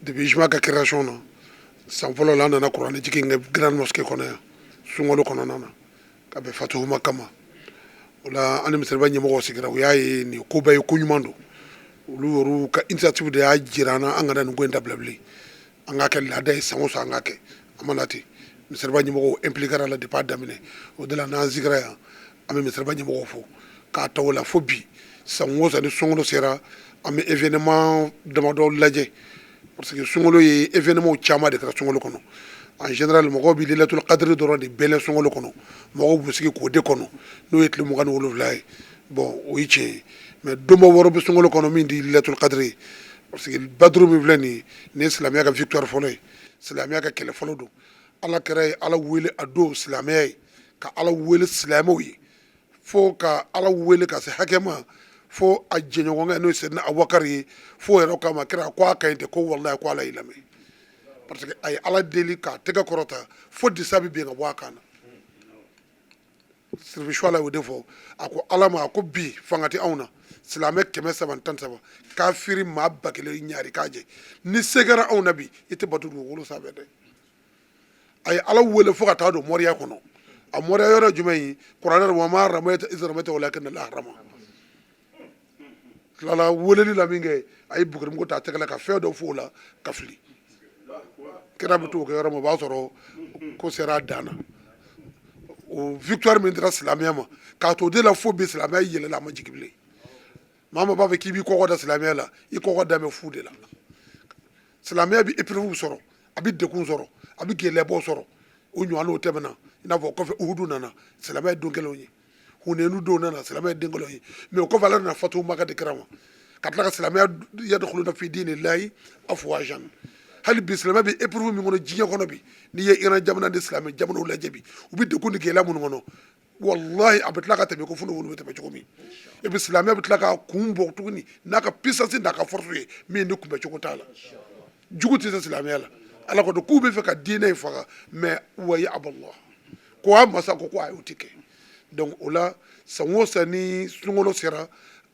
Depuis UJMA ka création na, san fɔlɔ la, an nana kuranɛ jigin kɛ grande mosquée kɔnɔ yan sunkalo kɔnɔna na ka bɛn Fatihu Maka ma. O la, an ni misiriba ɲɛmɔgɔw sigira, u y'a ye nin koba ye, ko ɲuman don. Olu yɛrɛ ka initiative de y'a jira an na an kana nin ko in dabila bilen, an k'a kɛ laada ye, san o san an k'a kɛ. An ma na ten, misiriba ɲɛmɔgɔw impliquera la depuis a daminɛ. O de la, n'an sigira yan, an bɛ misiriba ɲɛmɔgɔw fo k'a ta o la fo bi. San o san ni sunkalo sera, an bɛ événement damadɔ lajɛ, parce que sunkalo ye événement caman de kɛra sunkalo kɔnɔ. En général, mɔgɔw bɛ Lailatul Qadr dɔrɔn de bɛlɛn sunkalo kɔnɔ, mɔgɔw b'u sigi k'o de kɔnɔ, n'o ye tile 27 ye. Bon, o ye tiɲɛ ye, mais donba wɛrɛ bɛ sunkalo kɔnɔ min di Lailatul Qadr ye, parce que Baduru min filɛ nin ye, nin ye silamɛya ka victoire fɔlɔ ye, silamɛya ka kɛlɛ fɔlɔ don. Ala kɛra ye Ala wele a don silamɛya ye, ka Ala wele silamɛw ye, fo ka Ala wele ka se hakɛ ma, fo a jɛɲɔgɔnkɛ, n'o ye Sɛdina Abubakari ye, fo yɛrɛ k'a ma, kira ko a ka ɲi tɛ, ko walayi ko Ala y'i lamɛn, parce que a ye Ala deli k'a tɛgɛ kɔrɔta fo disa bɛ bin ka bɔ a kan na. Sirifu Suwala y'o de fɔ. A ko Ala ma, a ko bi fanga tɛ anw na, silamɛ 313, kafiri maa 1000 ɲari k'a jɛ, ni se kɛra anw na bi, i tɛ bato dugukolo sanfɛ dɛ. A ye Ala wele fo ka taa don moriya kɔnɔ. A moriya yɔrɔ jumɛn ye? Kuranɛ, wa ma ramayita iz ramayita walakinna Allaha rama. Tilala weleli la min kɛ, a ye bugurimugu ta a tɛgɛ la ka fɛn dɔ fo o la ka fili. Kira bɛ t'o kɛ yɔrɔ min, o b'a sɔrɔ ko sera a dan na. O victoire min dira silamɛya ma, k'a to o de la fo bi, silamɛya yɛlɛla, a ma jigin bilen. Maa maa b'a fɛ k'i b'i kɔkɔ da silamɛya la, i kɔkɔ da bɛ fu de la. Silamɛya bɛ épreuve sɔrɔ, a bɛ degun sɔrɔ, a bɛ gɛlɛyabaw sɔrɔ. O ɲɔgɔnnaw tɛmɛna, i n'a fɔ kɔfɛ Uhudu nana, silamɛya don kɛlenw ye, Hunɛnu don nana, silamɛya den kɛlenw ye. Mais o kɔfɛ, Ala nana Fatihu Maka di kira ma, ka tila ka silamɛya yadkhuluna fi dinillahi afwajan. Hali bi, silamɛ bɛ épreuve min kɔnɔ diɲɛ kɔnɔ bi, n'i ye Iran jamana ni silamɛ jamanaw lajɛ bi, u bɛ degun ni gɛlɛya minnu kɔnɔ, wallahi a bɛ tila ka tɛmɛ ko fo n'olu bɛ tɛmɛ cogo min. Et puis silamɛya bɛ tila k'a kun bɔ tuguni n'a ka puissance n'a ka force ye min ni kunbɛ cogo t'a la. Jugu tɛ se silamɛya la. Ala ko k'u bɛ fɛ ka diinɛ in faga, mais wa yaba Allah ko a masa ko ayi, o tɛ kɛ. Donc o la, san o san ni sunkalo sera,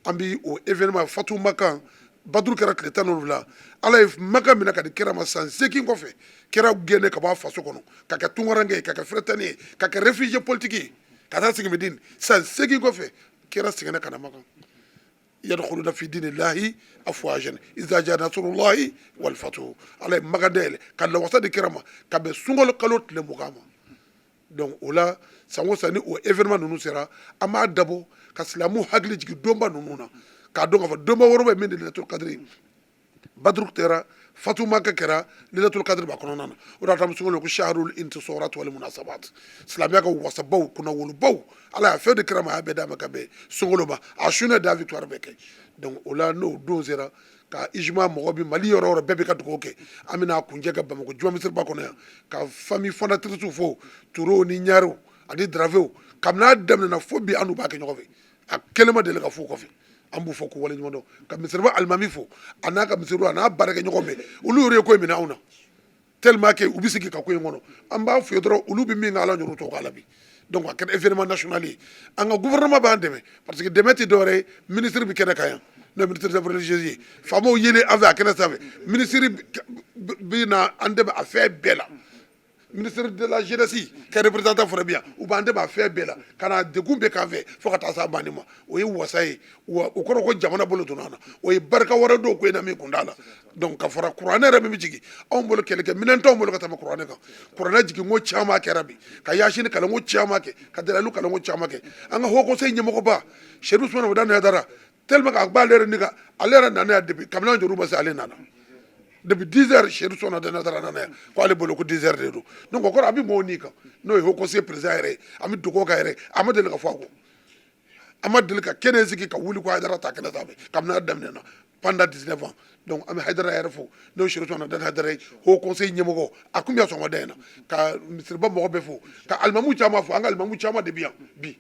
an bɛ o événement Fatu Makan. Baduru kɛra tile 17, Ala ye Maka minɛ ka di kira ma. San 8 kɔfɛ, kira gɛnnen ka bɔ a faso kɔnɔ, ka kɛ tunkaranke ye, ka kɛ fɛrɛtani ye, ka kɛ réfugié politique ye, ka taa sigi Medine. San 8 kɔfɛ, kira seginna ka na Makan. Yadkhuluna fi dinillahi afwajan iza jaa nasrullahi wal fathu. Ala ye Makan dayɛlɛ ka lawasa di kira ma ka bɛn sunkalo kalo tile 20 ma. Donc o la, san o san ni o événement ninnu sera, an b'a dabɔ ka silamɛw hakili jigin donba ninnu na, k'a dɔn k'a fɔ donba wɛrɛ bɛ min de Lailatul Qadr. Badru kɛra, Fatu Maka kɛra, Lailatul Qadr b'a kɔnɔna na. O de y'a to an bɛ sunkalo ko shahrul intisarat wal munasabat, silamɛya ka wasabaw, kunnawolobaw. Ala y'a fɛn di kira ma, a y'a bɛɛ d'a ma ka bɛn sunkalo ma. A sunnen da victoire bɛɛ kɛ. Donc o la, n'o don sera, ka UJMA mɔgɔ bɛ Mali yɔrɔ o yɔrɔ, bɛɛ bɛ ka dugawu kɛ. An bɛna kuncɛ ka Bamakɔ juma misiriba kɔnɔ yan, ka famille fondatrice fo, Turew ni Ɲarew ani Daravew. Kabini a daminɛna fo bi, an n'u b'a kɛ ɲɔgɔn fɛ, a kelen ma deli ka f'u kɔfɛ. An b'u fɔ k'u waleɲuman dɔn, ka misiriba alimami fo, a n'a ka misiriw, a n'a baarakɛɲɔgɔn bɛɛ. Olu yɛrɛ ye ko in minɛ anw na tellement que u bɛ sigi ka ko in kɔnɔ. An b'a f'u ye dɔrɔn, olu bɛ min kɛ, Ala ɲɔrɔ t'o k'a la bi. Donc a kɛra événement national ye. An ka gouvernement b'an dɛmɛ, parce que dɛmɛ tɛ dɔwɛrɛ ye, ministre bɛ kɛnɛ kan yan, n'o ye ministre des affaires religieuses ye. Faamaw yelen an fɛ a kɛnɛ sanfɛ, ministre bɛ na an dɛmɛ a fɛn bɛɛ la. Ministre de la jeunesse ka représentant fana bɛ yan, u b'an dɛmɛ a fɛn bɛɛ la, ka na degun bɛɛ k'an fɛ fo ka taa s'a banni ma. O ye wasa ye wa, o kɔrɔ ko jamana bolo donna an na. O ye barika wɛrɛ dɔw ko in na min kun t'a la. Donc ka fara kuranɛ yɛrɛ min bɛ jigin anw bolo, kɛlɛkɛ minɛn t'anw bolo ka tɛmɛ kuranɛ kan. Kuranɛ jigin ko caman kɛra bi, ka yasini kalanko caman kɛ, ka dalalu kalanko caman kɛ. An ka haut conseil ɲɛmɔgɔba Seyidu Usumani Madani Hayidara, tellement que a b'ale yɛrɛ ni ka ale yɛrɛ nana yan depuis, kabini an jɔr'u ma se, ale nana depuis 10 heures. Seyidu Usumani Madani Hayidara nana yan ko ale bolo ko 10 heures de don. Donc o kɔrɔ a bɛ mɔgɔw ni kan, n'o ye haut conseil président yɛrɛ ye. An bɛ dugawu k'a yɛrɛ ye. A ma deli ka fɔ a kɔ, a ma deli ka kɛnɛ sigi ka wuli ko Hayidara ta kɛnɛ sanfɛ kabini a daminɛna pendant 19 ans. Donc an bɛ Hayidara yɛrɛ fo, n'o ye Seyidu Usumani Madani Hayidara ye, haut conseil ɲɛmɔgɔ. A kun bɛ yan sɔgɔmada in na, ka misiriba mɔgɔ bɛɛ fo, ka alimamu caman fo. An ka alimamu caman de bɛ yan bi.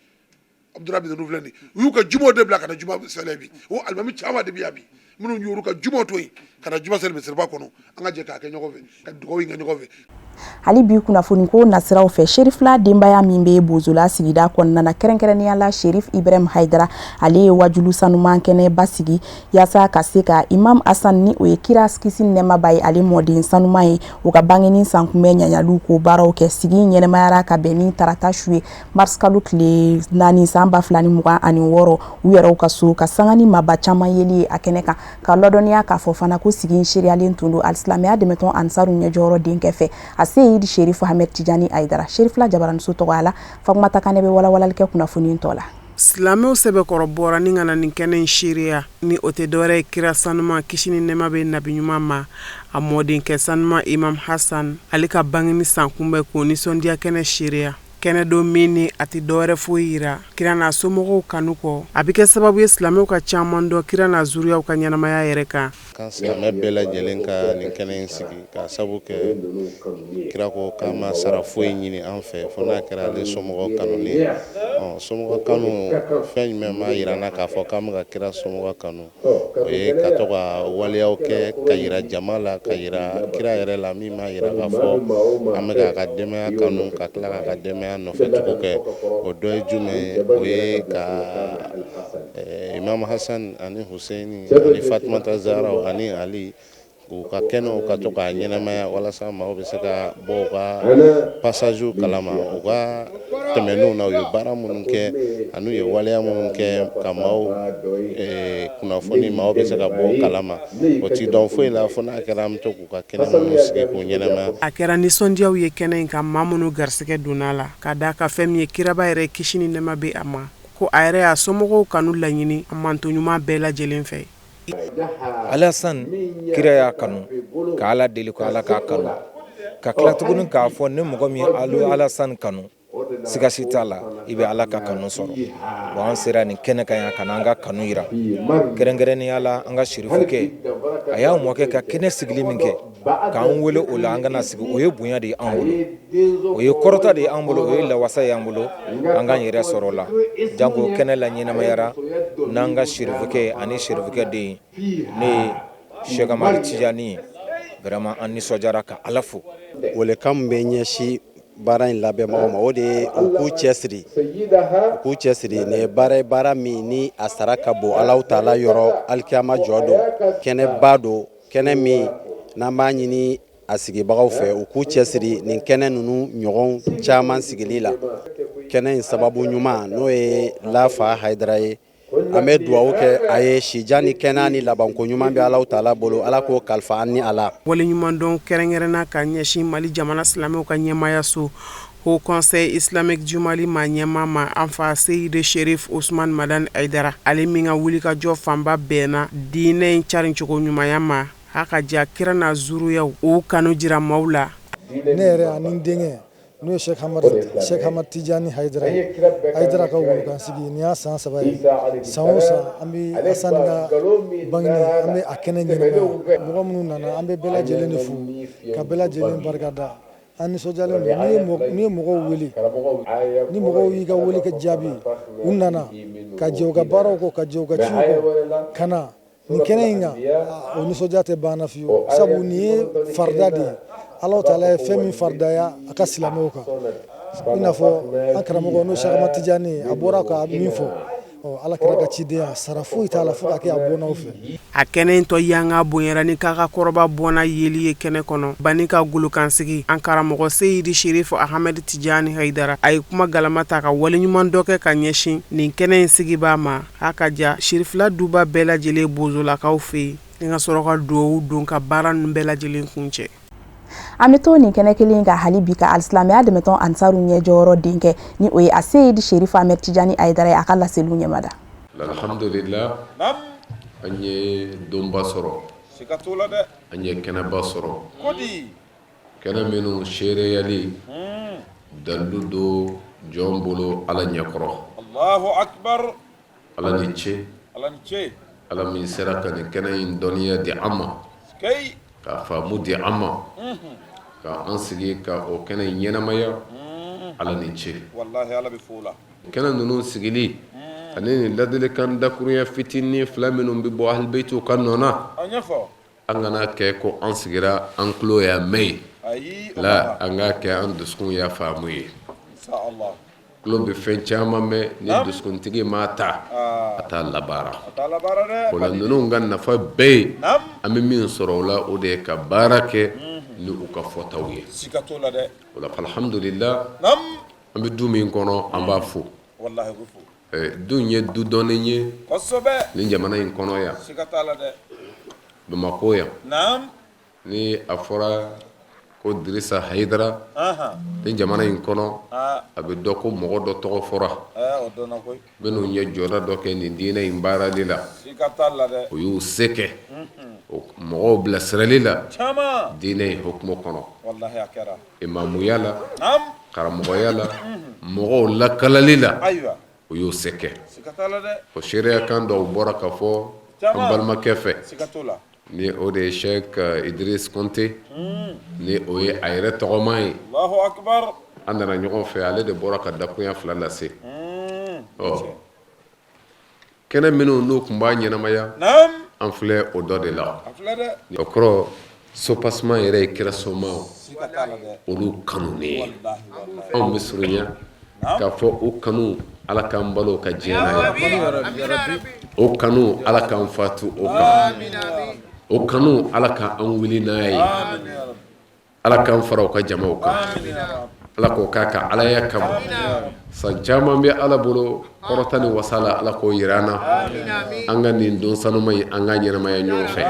Abudulayi ninnu filɛ nin, u y'u ka jumaw de bila ka na juma sɛlɛ bi. O alimami caman de bɛ yan bi. Minnu y'olu ka juma to yen ka na juma seli misiriba kɔnɔ, an ka jɛ k'a kɛ ɲɔgɔn fɛ, ka dugawu in kɛ ɲɔgɔn fɛ. Hali bi kunnafoni ko nasiraw fɛ, Serifila denbaya min bɛ Bozola sigida kɔnɔna na, kɛrɛnkɛrɛnnenya la Serif Ibrahim Haidara, ale ye wajulu sanuman kɛnɛba sigi yaasa ka se ka Imam Hasan, ni o ye kira kisi ni nɛɛma b'a ye, ale mɔden sanuman ye, o ka bangeni sankunbɛn ɲaɲaliw ko baaraw kɛ. Sigi ɲɛnɛmayara ka bɛn ni tarata su ye, marisikalo tile 4 san 2026, u yɛrɛw ka so, ka sanga ni maaba caman yeli ye a kɛnɛ kan. Ka ladɔnniya k'a fɔ fana ko sigi in seereyalen tun don alisilamɛya dɛmɛtɔn Ansaru ɲɛjɔyɔrɔ denkɛ fɛ, a Seyidi Serifu Hamɛd Tijani Ayidara, Serifila jabaraniso tɔgɔya la. Fatumata Kanɛ bɛ walawalali kɛ kunnafoni tɔ la. Silamɛw sɛbɛkɔrɔ bɔra ni ka na nin kɛnɛ in seereya, ni o tɛ dɔwɛrɛ ye kira sanuman, kisi ni nɛɛma bɛ nabi ɲuman ma, a mɔdenkɛ sanuman Imam Hasan, ale ka bangeni sankunbɛn k'o nisɔndiya kɛnɛ seereya. Kɛnɛ don min ni a tɛ dɔwɛrɛ foyi yira kira n'a somɔgɔw kanu kɔ, a bɛ kɛ sababu ye silamɛw ka caman dɔn kira n'a zuriyaw ka ɲɛnamaya yɛrɛ kan. Kan silamɛ bɛɛ lajɛlen ka nin kɛnɛ in sigi k'a sabu kɛ kira ko k'a ma sara foyi ɲini an fɛ fo n'a kɛra ale somɔgɔ kanuni ye. Somɔgɔ kanu, fɛn jumɛn b'a yira an na k'a fɔ k'an bɛ ka kira somɔgɔ kanu? O ye ka to ka waleyaw kɛ ka yira jama la, ka yira kira yɛrɛ la, min b'a yira k'a fɔ an bɛ k'a ka denbaya kanu, ka tila k'a ka denbaya nɔfɛ tugu kɛ. O dɔ ye jumɛn ye? O ye ka Imam Hasan ani Husseini ani Fatumata Zahra ani Ali u ka kɛnɛw ka to k'a ɲɛnamaya, walasa maaw bɛ se ka bɔ u ka passagew kalama, u ka tɛmɛnenw na, u ye baara minnu kɛ ani u ye waleya minnu kɛ, ka maaw kunnafoni, maaw bɛ se ka bɔ o kalama. O ti dɔn foyi la fo n'a kɛra an bɛ to k'u ka kɛnɛ minnu sigi k'u ɲɛnamaya. A kɛra nisɔndiyaw ye kɛnɛ in kan, maa minnu garisɛgɛ donna a la, ka d'a kan fɛn min ye kiraba yɛrɛ, kisi ni nɛɛma bɛ a ma, ko a yɛrɛ y'a somɔgɔw kanu laɲini a mantɔn ɲuman bɛɛ lajɛlen fɛ. Alasan kira y'a kanu ka Ala deli ko Ala k'a kanu, ka tila tuguni k'a fɔ ni mɔgɔ min ye Alasan kanu, siga si t'a la i bɛ Ala ka kanu sɔrɔ. Bon, an sera nin kɛnɛ kan yan ka na an ka kanu yira, kɛrɛnkɛrɛnnenya la an ka sirifukɛ, a y'a mɔkɛ ka kɛnɛ sigili min kɛ k'an wele o la, an ka na sigi, o ye bonya de ye an bolo, o ye kɔrɔta de ye an bolo, o ye lawasa ye an bolo, an k'an yɛrɛ sɔrɔ o la. Janko kɛnɛ la ɲɛnamayara n'an ka sirifukɛ ani sirifukɛ den ne ye Sɛki Amadu Tijani ye. Vraiment, an nisɔndiyara ka Ala fo. Welekan min bɛ ɲɛsin baara in labɛnbagaw ma, o de ye u k'u cɛsiri, u k'u cɛsiri. Nin ye baara ye, baara min ni a sara ka bon Alahu taala yɔrɔ alikiyama jɔ don. Kɛnɛba don, kɛnɛ min n'an b'a ɲini a sigibagaw fɛ u k'u cɛsiri nin kɛnɛ ninnu ɲɔgɔn caman sigili la. Kɛnɛ in sababu ɲuman, n'o ye Lafa Hayidara ye, an bɛ dugawu kɛ a ye, sijan ni kɛnɛya ni labanko ɲuman bɛ Alahu taala bolo, Ala k'o kalifa an ni a la. Waleɲumandɔn kɛrɛnkɛrɛnna ka ɲɛsin Mali jamana silamɛw ka ɲɛmaayaso Haut Conseil Islamique du Mali maa ɲɛmaa ma, an fa Seyidi Sherif Ousmane Madani Hayidara, ale min ka wulikajɔ fanba bɛnna diinɛ in carincogo ɲumanya ma, ha ka ja kira n'a zuruyaw u kanu jira maaw la. Ne yɛrɛ ani n denkɛ, n'o ye Sɛki Hamad Tijani Hayidara ye, Hayidara ka golokansigi, nin y'a san 3 ye. San o san, an bɛ Asani ka bangeni, an bɛ a kɛnɛ ɲɛnamaya. Mɔgɔ minnu nana, an bɛ bɛɛ lajɛlen de fo ka bɛɛ lajɛlen barika da. An nisɔndiyalen don. N'i ye mɔgɔw wele, ni mɔgɔw y'i ka wele kɛ jaabi, u nana ka jɛ u ka baaraw kɔ, ka jɛ u ka ciw kɔ, ka na nin kɛnɛ in kan, o nisɔndiya tɛ banna fiyewu, sabu nin ye farida de ye. Alahu taala ye fɛn min faridaya a ka silamɛw kan, i n'a fɔ an karamɔgɔ, n'o Sɛki Amadu Tijani ye, a bɔra ka min fɔ, Ala kira ka cidenya, sara foyi t'a la fo ka kɛ a bɔnnaw fɛ. A kɛnɛ in tɔ yanga bonyara ni k'a ka kɔrɔba bɔnna yeli ye kɛnɛ kɔnɔ bani ka golokansigi. An karamɔgɔ Seyidi Sherif Ahmed Tijani Hayidara, a ye kuma galama ta ka waleɲuman dɔ kɛ ka ɲɛsin nin kɛnɛ in sigibaa ma, ha ka ja Sherifila duba bɛɛ lajɛlen bozolakaw fɛ yen, ni ka sɔrɔ ka dugawu don ka baara ninnu bɛɛ lajɛlen kuncɛ. An bɛ to nin kɛnɛ kelen kan hali bi, ka alisilamɛya dɛmɛtɔn Ansaru ɲɛjɔyɔrɔ denkɛ, ni o ye a Seyidi Sherif Ahmed Tijani Hayidara ye, a ka laseliw ɲɛmada. Alhamdulillah, an ye donba sɔrɔ, an ye kɛnɛba sɔrɔ, kɛnɛ minnu seereyali dalilu don jɔn bolo Ala ɲɛkɔrɔ. Ala ni ce, Ala min sera ka nin kɛnɛ in dɔnniya di an ma, k'a faamu di an ma, ka an sigi ka o kɛnɛ in ɲɛnamaya, Ala ni ce. Kɛnɛ ninnu sigili Ani nin ladilikan dakurunya fitinin fila minnu bɛ bɔ ahlibeyitiw ka nɔ na, an kana kɛ ko an sigira an tulo y'a mɛn ye la, an k'a kɛ an dusukun y'a faamu ye. Tulo bɛ fɛn caman mɛn, ni dusukuntigi m'a ta, a t'a labaara. O la ninnu ka nafa bɛɛ ye, an bɛ min sɔrɔ o la, o de ye ka baara kɛ ni u ka fɔtaw ye. O la alhamdulila, an bɛ du min kɔnɔ, an b'a fo. Du ye du dɔnnen ye nin jamana in kɔnɔ yan, Bamakɔ yan. Ni a fɔra ko Dirisa Hayidara nin jamana in kɔnɔ, a bɛ dɔn ko mɔgɔ dɔ tɔgɔ fɔra minnu ye jɔda dɔ kɛ nin diinɛ in baarali la. U y'u se kɛ mɔgɔw bilasirali la diinɛ in hukumu kɔnɔ, imamuya la, karamɔgɔya la, mɔgɔw lakalali la, u y'u se kɛ. O seereya kan dɔw bɔra ka fɔ an balimakɛ fɛ, ni o de ye Sheikh Idris Konte, ni o ye a yɛrɛ tɔgɔma ye. An nana ɲɔgɔn fɛ, ale de bɔra ka dakunya fila lase. Ɔ kɛnɛ minnu n'u tun b'a ɲɛnamaya, an filɛ o dɔ de la. O kɔrɔ, soubassement yɛrɛ ye kira somaw olu kanu ye. Anw bɛ surunya k'a fɔ o kanu, Ala k'an balo ka diɲɛ n'a ye o kanu, Ala k'an fatu o kan o kanu, Ala k'an wuli n'a ye, Ala k'an fara u ka jamaw kan, Ala k'o k'a ka alaya kama. San caman bɛ Ala bolo kɔrɔta ni wasa la, Ala k'o jira an na, an ka nin don sanuma in, an ka ɲɛnamaya ɲɔgɔn fɛ.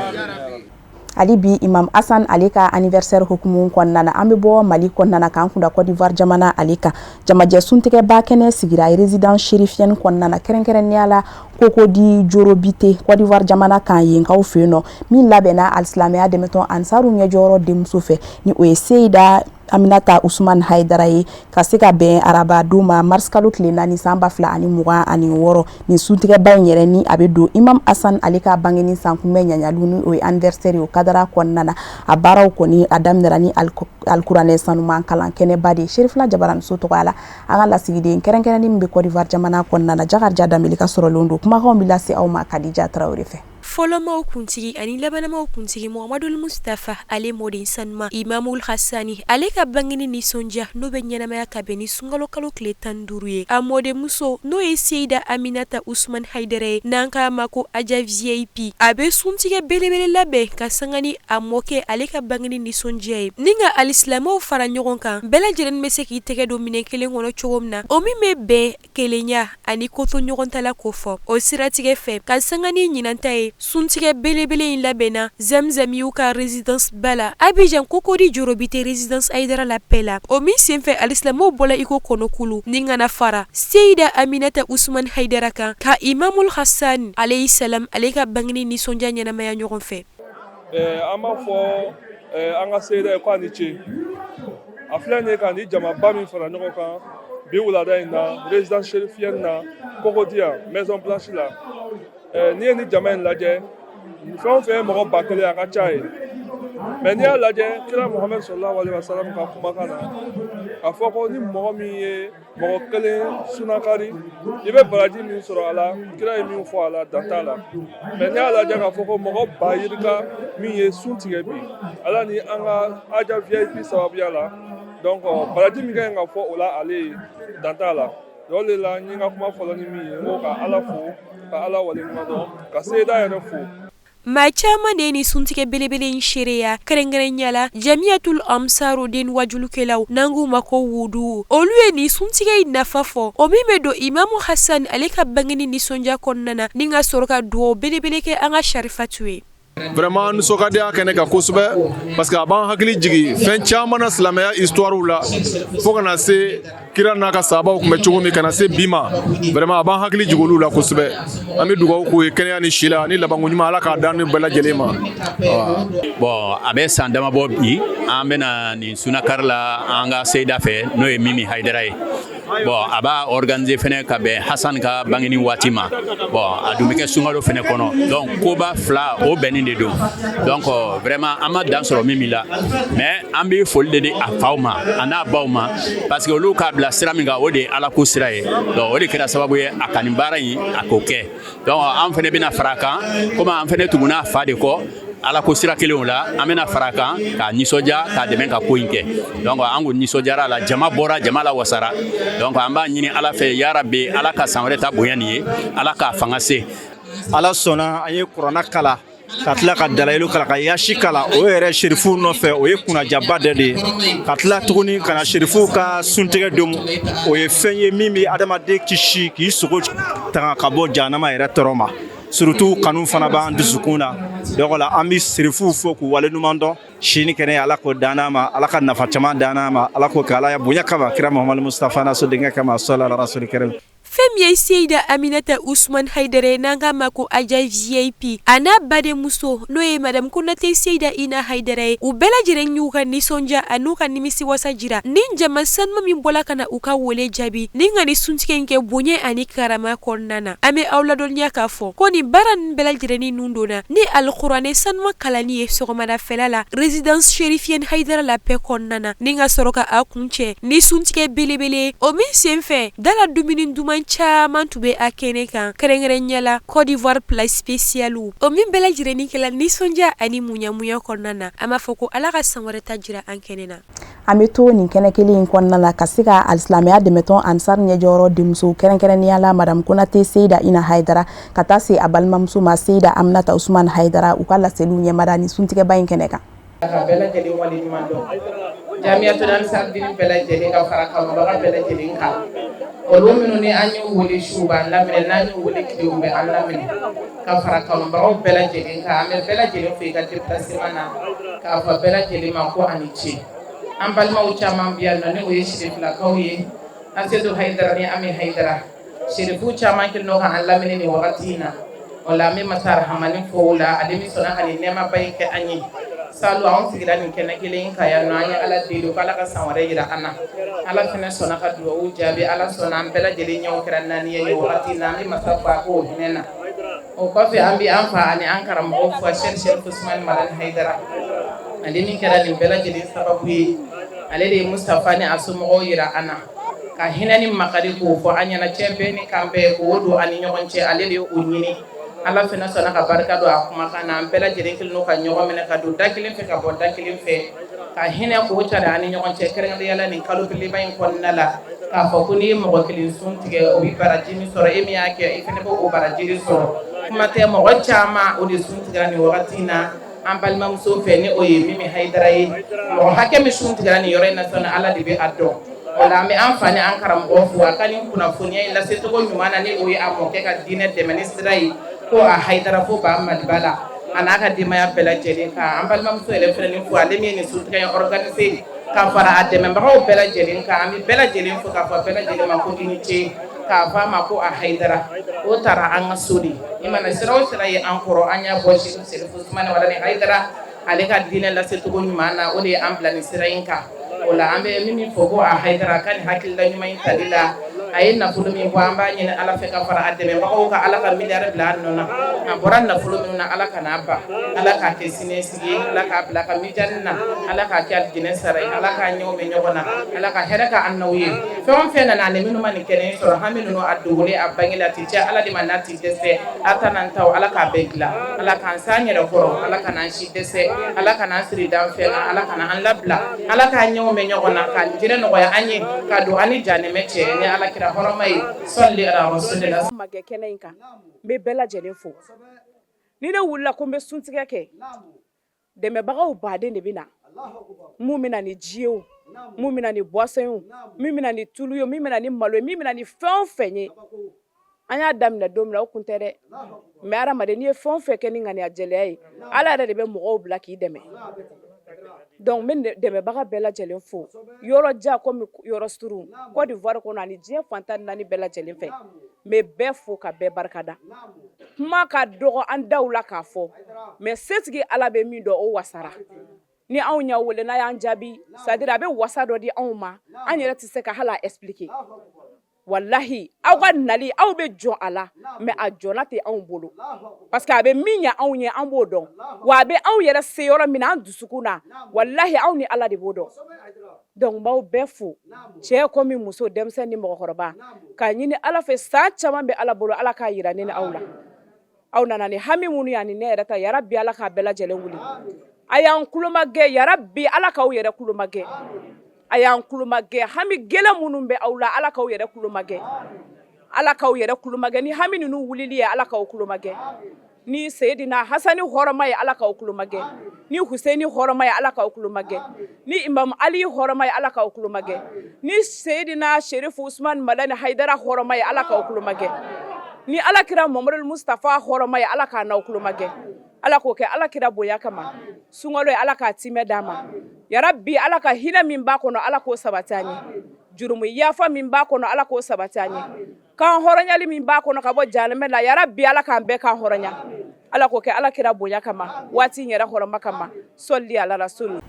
Hali bi, Imam Hassan ale ka anniversaire hukumu kɔnɔna na, an bɛ bɔ Mali kɔnɔna na k'an kunda Côte d'Ivoire jamana ale kan. Jamajɛ suntigɛba kɛnɛ sigira résidence chérifienne kɔnɔna na, kɛrɛnkɛrɛnnenya la Cocody Jorobite, Côte d'Ivoire jamana kan, yenkaw fɛ yen nɔ, min labɛnna alisilamɛya dɛmɛtɔn Ansaru ɲɛjɔyɔrɔ denmuso fɛ, ni o ye Seyida Aminata Usman Haidara ye, ka se ka bɛn araba don ma, mars kalo tile 4 san 2026. Nin suntigɛba in yɛrɛ, ni a bɛ don Imam Hassan ale ka bangeni san kunbɛn ɲaɲaliw, ni o ye anniversaire ye, o kadara kɔnɔna na. A baaraw kɔni a daminɛra ni alikuranɛ sanuman kalan kɛnɛba de ye. Serifila Jabaraniso tɔgɔya la, an ka lasigiden kɛrɛnkɛrɛnnin min bɛ Côte d'Ivoire jamana kɔnɔna na, Jakarija Danbele ka sɔrɔlen don. Kumakanw bɛ lase aw ma Kadija Tarawele fɛ. Fɔlɔmaw kuntigi ani labanamaw kuntigi Muhamadul Mustafa, ale mɔden sanuma Imamul Hasani, ale ka bangeni nisɔndiya n'o bɛ ɲɛnamaya ka bɛn ni sunkalo kalo tile 15 ye, a mɔdenmuso n'o ye Seyida Aminata Usman Hayidara ye, n'an k'a ma ko Aja VIP, a bɛ suntigɛ belebele labɛn ka sanga ni a mɔkɛ ale ka bangeni nisɔndiya ye, ni ka alisilamɛw fara ɲɔgɔn kan, bɛɛ lajɛlen bɛ se k'i tɛgɛ don minɛn kelen kɔnɔ cogo min na, o min bɛ bɛn kelenya ani ko to ɲɔgɔn ta la kofɔ. O siratigɛ fɛ, ka sanga ni ɲinan ta ye, suntigɛ belebele in labɛnna Zamzamiw ka résidence ba la Abijan, Cocody Jorobite résidence Hayidara la paix la. O min senfɛ, alisilamɛw bɔla iko kɔnɔkulu ni ka na fara Seyida Aminata Usman Hayidara kan, ka Imamul Hasan alayhi salam ale ka bangeni nisɔndiya ɲɛnamaya ɲɔgɔn fɛ. An b'a fɔ an ka seyida ye ko a ni ce. A filɛ nin ye ka ni jamaba min fara ɲɔgɔn kan bi wulada in na résidence chérifienne na Cocody yan, Maison Blanche la, n'i ye ni jama in lajɛ, fɛn o fɛn ye mɔgɔ 1000, a ka ca ye. Mais n'i y'a lajɛ, kira Muhamadu sallallahu alaihi wasallam ka kumakan na, a fɔ ko ni mɔgɔ min ye mɔgɔ kelen sunakari, i bɛ baraji min sɔrɔ a la, kira ye min fɔ a la, dan t'a la. Mais n'i y'a lajɛ k'a fɔ ko mɔgɔ ba yirika min ye sun tigɛ bi, Ala ni an ka Aja VIP sababuya la, donc baraji min ka ɲi ka fɔ o la, ale ye dan t'a la. O de la n ye n ka kuma fɔlɔ ni min ye, n ko ka Ala fo, ka Ala waleɲuman dɔn, ka seyida yɛrɛ fo. Maa caman de ye ni suntigɛ belebele in seereya, kɛrɛnkɛrɛnya la Jamiyatul Ansarudin wajulukɛlaw, n'an k'u ma ko wudu. Olu ye nin suntigɛ in nafa fɔ, o min bɛ don Imamu Hasan ale ka bangeni nisɔndiya kɔnɔna na, ni ka sɔrɔ ka dugawu belebele kɛ an ka Sarifatu ye. Vraiment, nisɔn ka di a kɛnɛ kan kosɛbɛ, parce que a b'an hakili jigin fɛn caman na silamɛya histoire la, fo ka na se kira n'a ka sabaw tun bɛ cogo min, ka na se bi ma. Vraiment, a b'an hakili jigin olu la kosɛbɛ. An bɛ dugawu k'u ye, kɛnɛya ni si la ni labanko ɲuman, Ala k'a d'an ni bɛɛ lajɛlen ma. Bon, a bɛ san dama bɔ bi, an bɛna nin sunakari la an ka seyida fɛ, n'o ye Mimi Hayidara ye. Bon, a b'a organiser fɛnɛ ka bɛn Hasan ka bangeni waati ma. Bon, a dun bɛ kɛ sunkalo fɛnɛ kɔnɔ, donc koba fila o bɛnnin de don. Donc vraiment an ma dan sɔrɔ min la, mais an bɛ foli de di a faw ma, a n'a baw ma, parce que olu k'a bila sira min kan, o de ye Ala ko sira ye. Donc o de kɛra sababu ye a ka nin baara in a k'o kɛ. Donc an fɛnɛ bɛna fara a kan, komi an fɛnɛ tuguna a fa de kɔ Ala ko sira kelenw la, an bɛna fara a kan k'a nisɔndiya, k'a dɛmɛ ka ko in kɛ. Donc an ko nisɔndiyara a la, jama bɔra, jama la wasara. Donc an b'a ɲini Ala fɛ, yarabi Ala ka san wɛrɛ ta bonya nin ye, Ala k'a fanga se. Ala sɔnna, an ye kuranna kala, ka tila ka dalayilu kala, ka yasi kala o yɛrɛ serifuw nɔfɛ. O ye kunnajaba dɔ de ye. Ka tila tuguni ka na serifuw ka suntigɛ don, o ye fɛn ye min bɛ adamaden kisi k'i sogo tanga ka bɔ jahanama yɛrɛ tɔɔrɔ ma. Surtout kanu fana b'an dusukun na. Donc la, an bɛ serifuw fo k'u waleɲuman dɔn. Si ni kɛnɛya, Ala k'o d'an ma. Ala ka nafa caman d'an ma. Ala k'o kɛ Ala ya bonya kama, kira Muhamadu Mustafa n'a sodenkɛ kama, sɔla rasuli karim. Fɛn min ye Seyida Aminata Usman Hayidara ye, n'an k'a ma ko Aja VIP, a n'a badenmuso n'o ye Madame Konate Seyida Ina Hayidara ye, u bɛɛ lajɛlen y'u ka nisɔndiya a n'u ka nimisiwasa jira ni jama sanuma min bɔla ka na u ka wele jaabi ni ka ni suntigɛ in kɛ bonya ani karama kɔnɔna na. An bɛ aw ladɔnniya k'a fɔ ko nin baara ninnu bɛɛ lajɛlen nun donna ni alikuranɛ sanuma kalanni ye sɔgɔmadafɛla la résidence chérifienne Hayidara la paix kɔnɔna na, ni ka sɔrɔ ka a kuncɛ ni suntigɛ belebele, o min senfɛ dala dumuni duman caman tun bɛ a kɛnɛ kan, kɛrɛnkɛrɛnya la Côte d'Ivoire plat spécial, o min bɛɛ lajɛlen kɛla nisɔndiya ani muɲamuɲa kɔnɔna na. An b'a fɔ ko Ala ka san wɛrɛ ta jira an kɛnɛ na. An bɛ to nin kɛnɛ kelen in kɔnɔna la ka se ka alisilamɛya dɛmɛtɔn Ansar ɲɛjɔyɔrɔ denmuso, kɛrɛnkɛrɛnnenya la Madame Konate Seyida Ina Hayidara, ka taa se a balimamuso ma Seyida Aminata Usman Hayidara, u ka laseliw ɲɛmada ni suntigɛba in kɛnɛ kan. Ka bɛɛ lajɛlen waleɲuman dɔn, Jamiyatul Ansar Dini bɛɛ lajɛlen, ka fara kanubaga bɛɛ lajɛlen kan, olu minnu ni an y'u wele su u b'an laminɛ, n'an y'u wele tile u bɛ an laminɛ, ka fara kanubagaw bɛɛ lajɛlen kan. An bɛ bɛɛ lajɛlen fo i ka déplacement na, k'a fɔ bɛɛ lajɛlen ma ko a ni ce. An balimaw caman bɛ yan nɔ, ni o ye sirifilakaw ye, Asedu Hayidara ni Ami Hayidara, serifu caman kɛlen don k'an lamini nin wagati in na. O la, an bɛ masa Rahamani fo o la, ale min sɔnna ka nin nɛɛmaba in kɛ an ye. Salon anw sigira nin kɛnɛ kelen in kan yan nɔ, an ye Ala deli ko Ala ka san wɛrɛ yira an na. Ala fana sɔnna ka dugawu jaabi. Ala sɔnna, an bɛɛ lajɛlen ɲɛw kɛra naani ye nin wagati in na. An bɛ masa fo a k'o hinɛ na. O kɔfɛ, an bɛ an fa ani an karamɔgɔ fo, Sɛki Sɛrifu Usumani Madani Hayidara, ale min kɛra nin bɛɛ lajɛlen sababu ye. Ale de ye Mustafa ni a somɔgɔw yira an na, ka hinɛ ni makari k'o fɔ an ɲɛna, cɛ bɛɛ ni kan bɛɛ k'o don an ni ɲɔgɔn cɛ. Ale de ye o ɲini. Ala fana sɔnna ka barika don a kumakan na. An bɛɛ lajɛlen kelen don ka ɲɔgɔn minɛ, ka don da kelen fɛ, ka bɔ da kelen fɛ, ka hinɛ k'o cari an ni ɲɔgɔn cɛ, kɛrɛnkɛrɛnnenya la nin kalo belebeleba in kɔnɔna la, k'a fɔ ko n'i ye mɔgɔ kelen sun tigɛ, o bɛ baraji min sɔrɔ, e min y'a kɛ, i fana bɛ o baraji de sɔrɔ. Kuma tɛ mɔgɔ caman o de sun tigɛra nin wagati in na an balimamuso fɛ, ni o ye Mimi Hayidara ye. Mɔgɔ hakɛ min sun tigɛra nin yɔrɔ in na sɔnni, Ala de bɛ a dɔn. O la, an bɛ an fa ni an karamɔgɔ fo a ka nin kunnafoniya in lasecogo ɲuman na, ni o ye a mɔkɛ ka diinɛ dɛmɛni sira ye, ko a Hayidara fo ba Maliba la, a n'a ka denbaya bɛɛ lajɛlen, kan an balimamuso yɛrɛ fana ni fo, ale min ye nin suntigɛ in organiser, ka fara a dɛmɛbagaw bɛɛ lajɛlen kan. An bɛ bɛɛ lajɛlen fo, k'a fɔ bɛɛ lajɛlen ma ko i ni ce, k'a fɔ a ma ko a Hayidara. O taara an ka so de. I mana sira o sira ye an kɔrɔ, an y'a bɔ Serifu Usumani Madani Hayidara, ale ka diinɛ lasecogo ɲuman na, o de ye an bila nin sira in kan. O la, an bɛ min fɔ ko a Hayidara ka nin hakilila ɲuman in tali la, a ye nafolo min bɔ, an b'a ɲini Ala fɛ ka fara a dɛmɛbagaw kan, Ala ka miliyari bila a nɔ na. A bɔra nafolo minnu na, Ala kan'a ban. Ala k'a kɛ siniɲɛsigi ye. Ala k'a bila ka mijani na. Ala k'a kɛ alijinɛ sara ye. Ala k'a ɲɛw mɛn ɲɔgɔn na. Ala ka hɛrɛ ka an n'aw ye. Fɛn o fɛn nana ani minnu ma nin kɛnɛ in sɔrɔ, hami ninnu a dogolen a bangelen, a ti diya Ala de ma n'a ti dɛsɛ. A ta n'an taw, Ala k'a bɛɛ dilan. Ala k'an s'an yɛrɛ kɔrɔ. Ala kana an si dɛsɛ. Ala kana an siri dan fɛn na. Ala kana an labila. Ala k'an ɲɛw mɛn ɲɔgɔn na, ka alijinɛ nɔgɔya an ye, ka don an ni janɛmɛ cɛ ni Ala kira hɔrɔma ye, sɔli ala rasulillah. Ma kɛ kɛnɛ in kan, n bɛ bɛɛ lajɛlen fo. Ni ne wulila ko n bɛ suntigɛ kɛ, dɛmɛbagaw baden de bɛ na, mun bɛ na ni ji ye o, mun bɛ na ni boisson ye o, min bɛ na ni tulu ye o, min bɛ na ni malo ye, min bɛ na ni fɛn o fɛn ye. An y'a daminɛ don min na, o kun tɛ dɛ, mais hadamaden, n'i ye fɛn o fɛn kɛ ni ŋaniya jɛlenya ye, Ala yɛrɛ de bɛ mɔgɔw bila k'i dɛmɛ. Donc n bɛ dɛmɛbaga bɛɛ lajɛlen fo, yɔrɔ jan komi yɔrɔ surun, Côte d'Ivoire kɔnɔ ani diɲɛ fan 14 bɛɛ lajɛlen fɛ. N bɛ bɛɛ fo ka bɛɛ barikada. Kuma ka dɔgɔ an daw la k'a fɔ, mais setigi Ala bɛ min dɔn, o wasara. Ni anw y'a wele n'a y'an jaabi, c'est à dire a bɛ wasa dɔ di anw ma, an yɛrɛ tɛ se ka hali a expliquer. Walahi, aw ka nali, aw bɛ jɔn a la, mais a jɔnna tɛ anw bolo, parce que a bɛ min ɲɛ anw ye, an b'o dɔn. Wa a bɛ anw yɛrɛ se yɔrɔ min na an dusukun na, walahi, anw ni Ala de b'o dɔn. Donc n b'aw bɛɛ fo, cɛ komi muso, denmisɛn ni mɔgɔkɔrɔba, k'a ɲini Ala fɛ, san caman bɛ Ala bolo, Ala k'a yira ne ni aw la. Aw nana ni hami minnu ye ani ne yɛrɛ ta, yarabi Ala k'a bɛɛ lajɛlen wuli. A y'an kulomagɛ, yarabi Ala k'aw yɛrɛ kulomagɛ. A y'an kulomagɛ, hami gɛlɛn minnu bɛ aw la, Ala k'aw yɛrɛ kulomagɛ, Ala k'aw yɛrɛ kulomagɛ ni hami ninnu wulili ye. Ala k'aw kulomagɛ ni Seyidina Hasani hɔrɔma ye, Ala k'aw kulomagɛ ni Huseni hɔrɔma ye, Ala k'aw kulomagɛ ni Imam Ali hɔrɔma ye, Ala k'aw kulomagɛ ni Seyidina Sherifu Usman Madani Hayidara hɔrɔma ye, Ala k'aw kulomagɛ ni Ala kira Mamadu Mustafa hɔrɔma ye. Ala k'a n'aw kulomagɛ. Ala k'o kɛ Ala kira bonya kama. Sunkalo ye, Ala k'a timɛ d'an ma. Yarabi, Ala ka hinɛ min b'a kɔnɔ, Ala k'o sabati an ye. Jurumu yafa min b'a kɔnɔ, Ala k'o sabati an ye. Kan hɔrɔnyali min b'a kɔnɔ ka bɔ jahanamɛ la, yarabi, Ala k'an bɛɛ kan hɔrɔnya. Ala k'o kɛ Ala kira bonya kama, waati in yɛrɛ hɔrɔma kama. Sɔli ala rasul.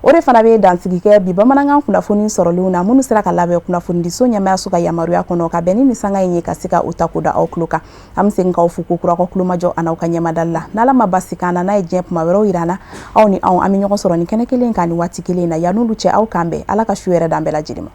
O de fana bɛ dansigi kɛ bi bamanankan kunnafoni sɔrɔlenw na, minnu sera ka labɛn kunnafonidiso ɲɛmayaso ka yamaruya kɔnɔ ka bɛn ni nin sanga in ye, ka se ka u ta k'o da aw tulo kan. An bɛ segin k'aw fo ko kura kɔ kulomajɔ an'aw ka ɲɛmadali la. N'Ala ma basi k'an na, n'a ye diɲɛ kuma wɛrɛw yira an na, aw ni anw, an bɛ ɲɔgɔn sɔrɔ nin kɛnɛ kelen kan ni waati kelen in na. Yan'olu cɛ, aw k'an bɛn. Ala ka su yɛrɛ d'an bɛɛ lajɛlen ma.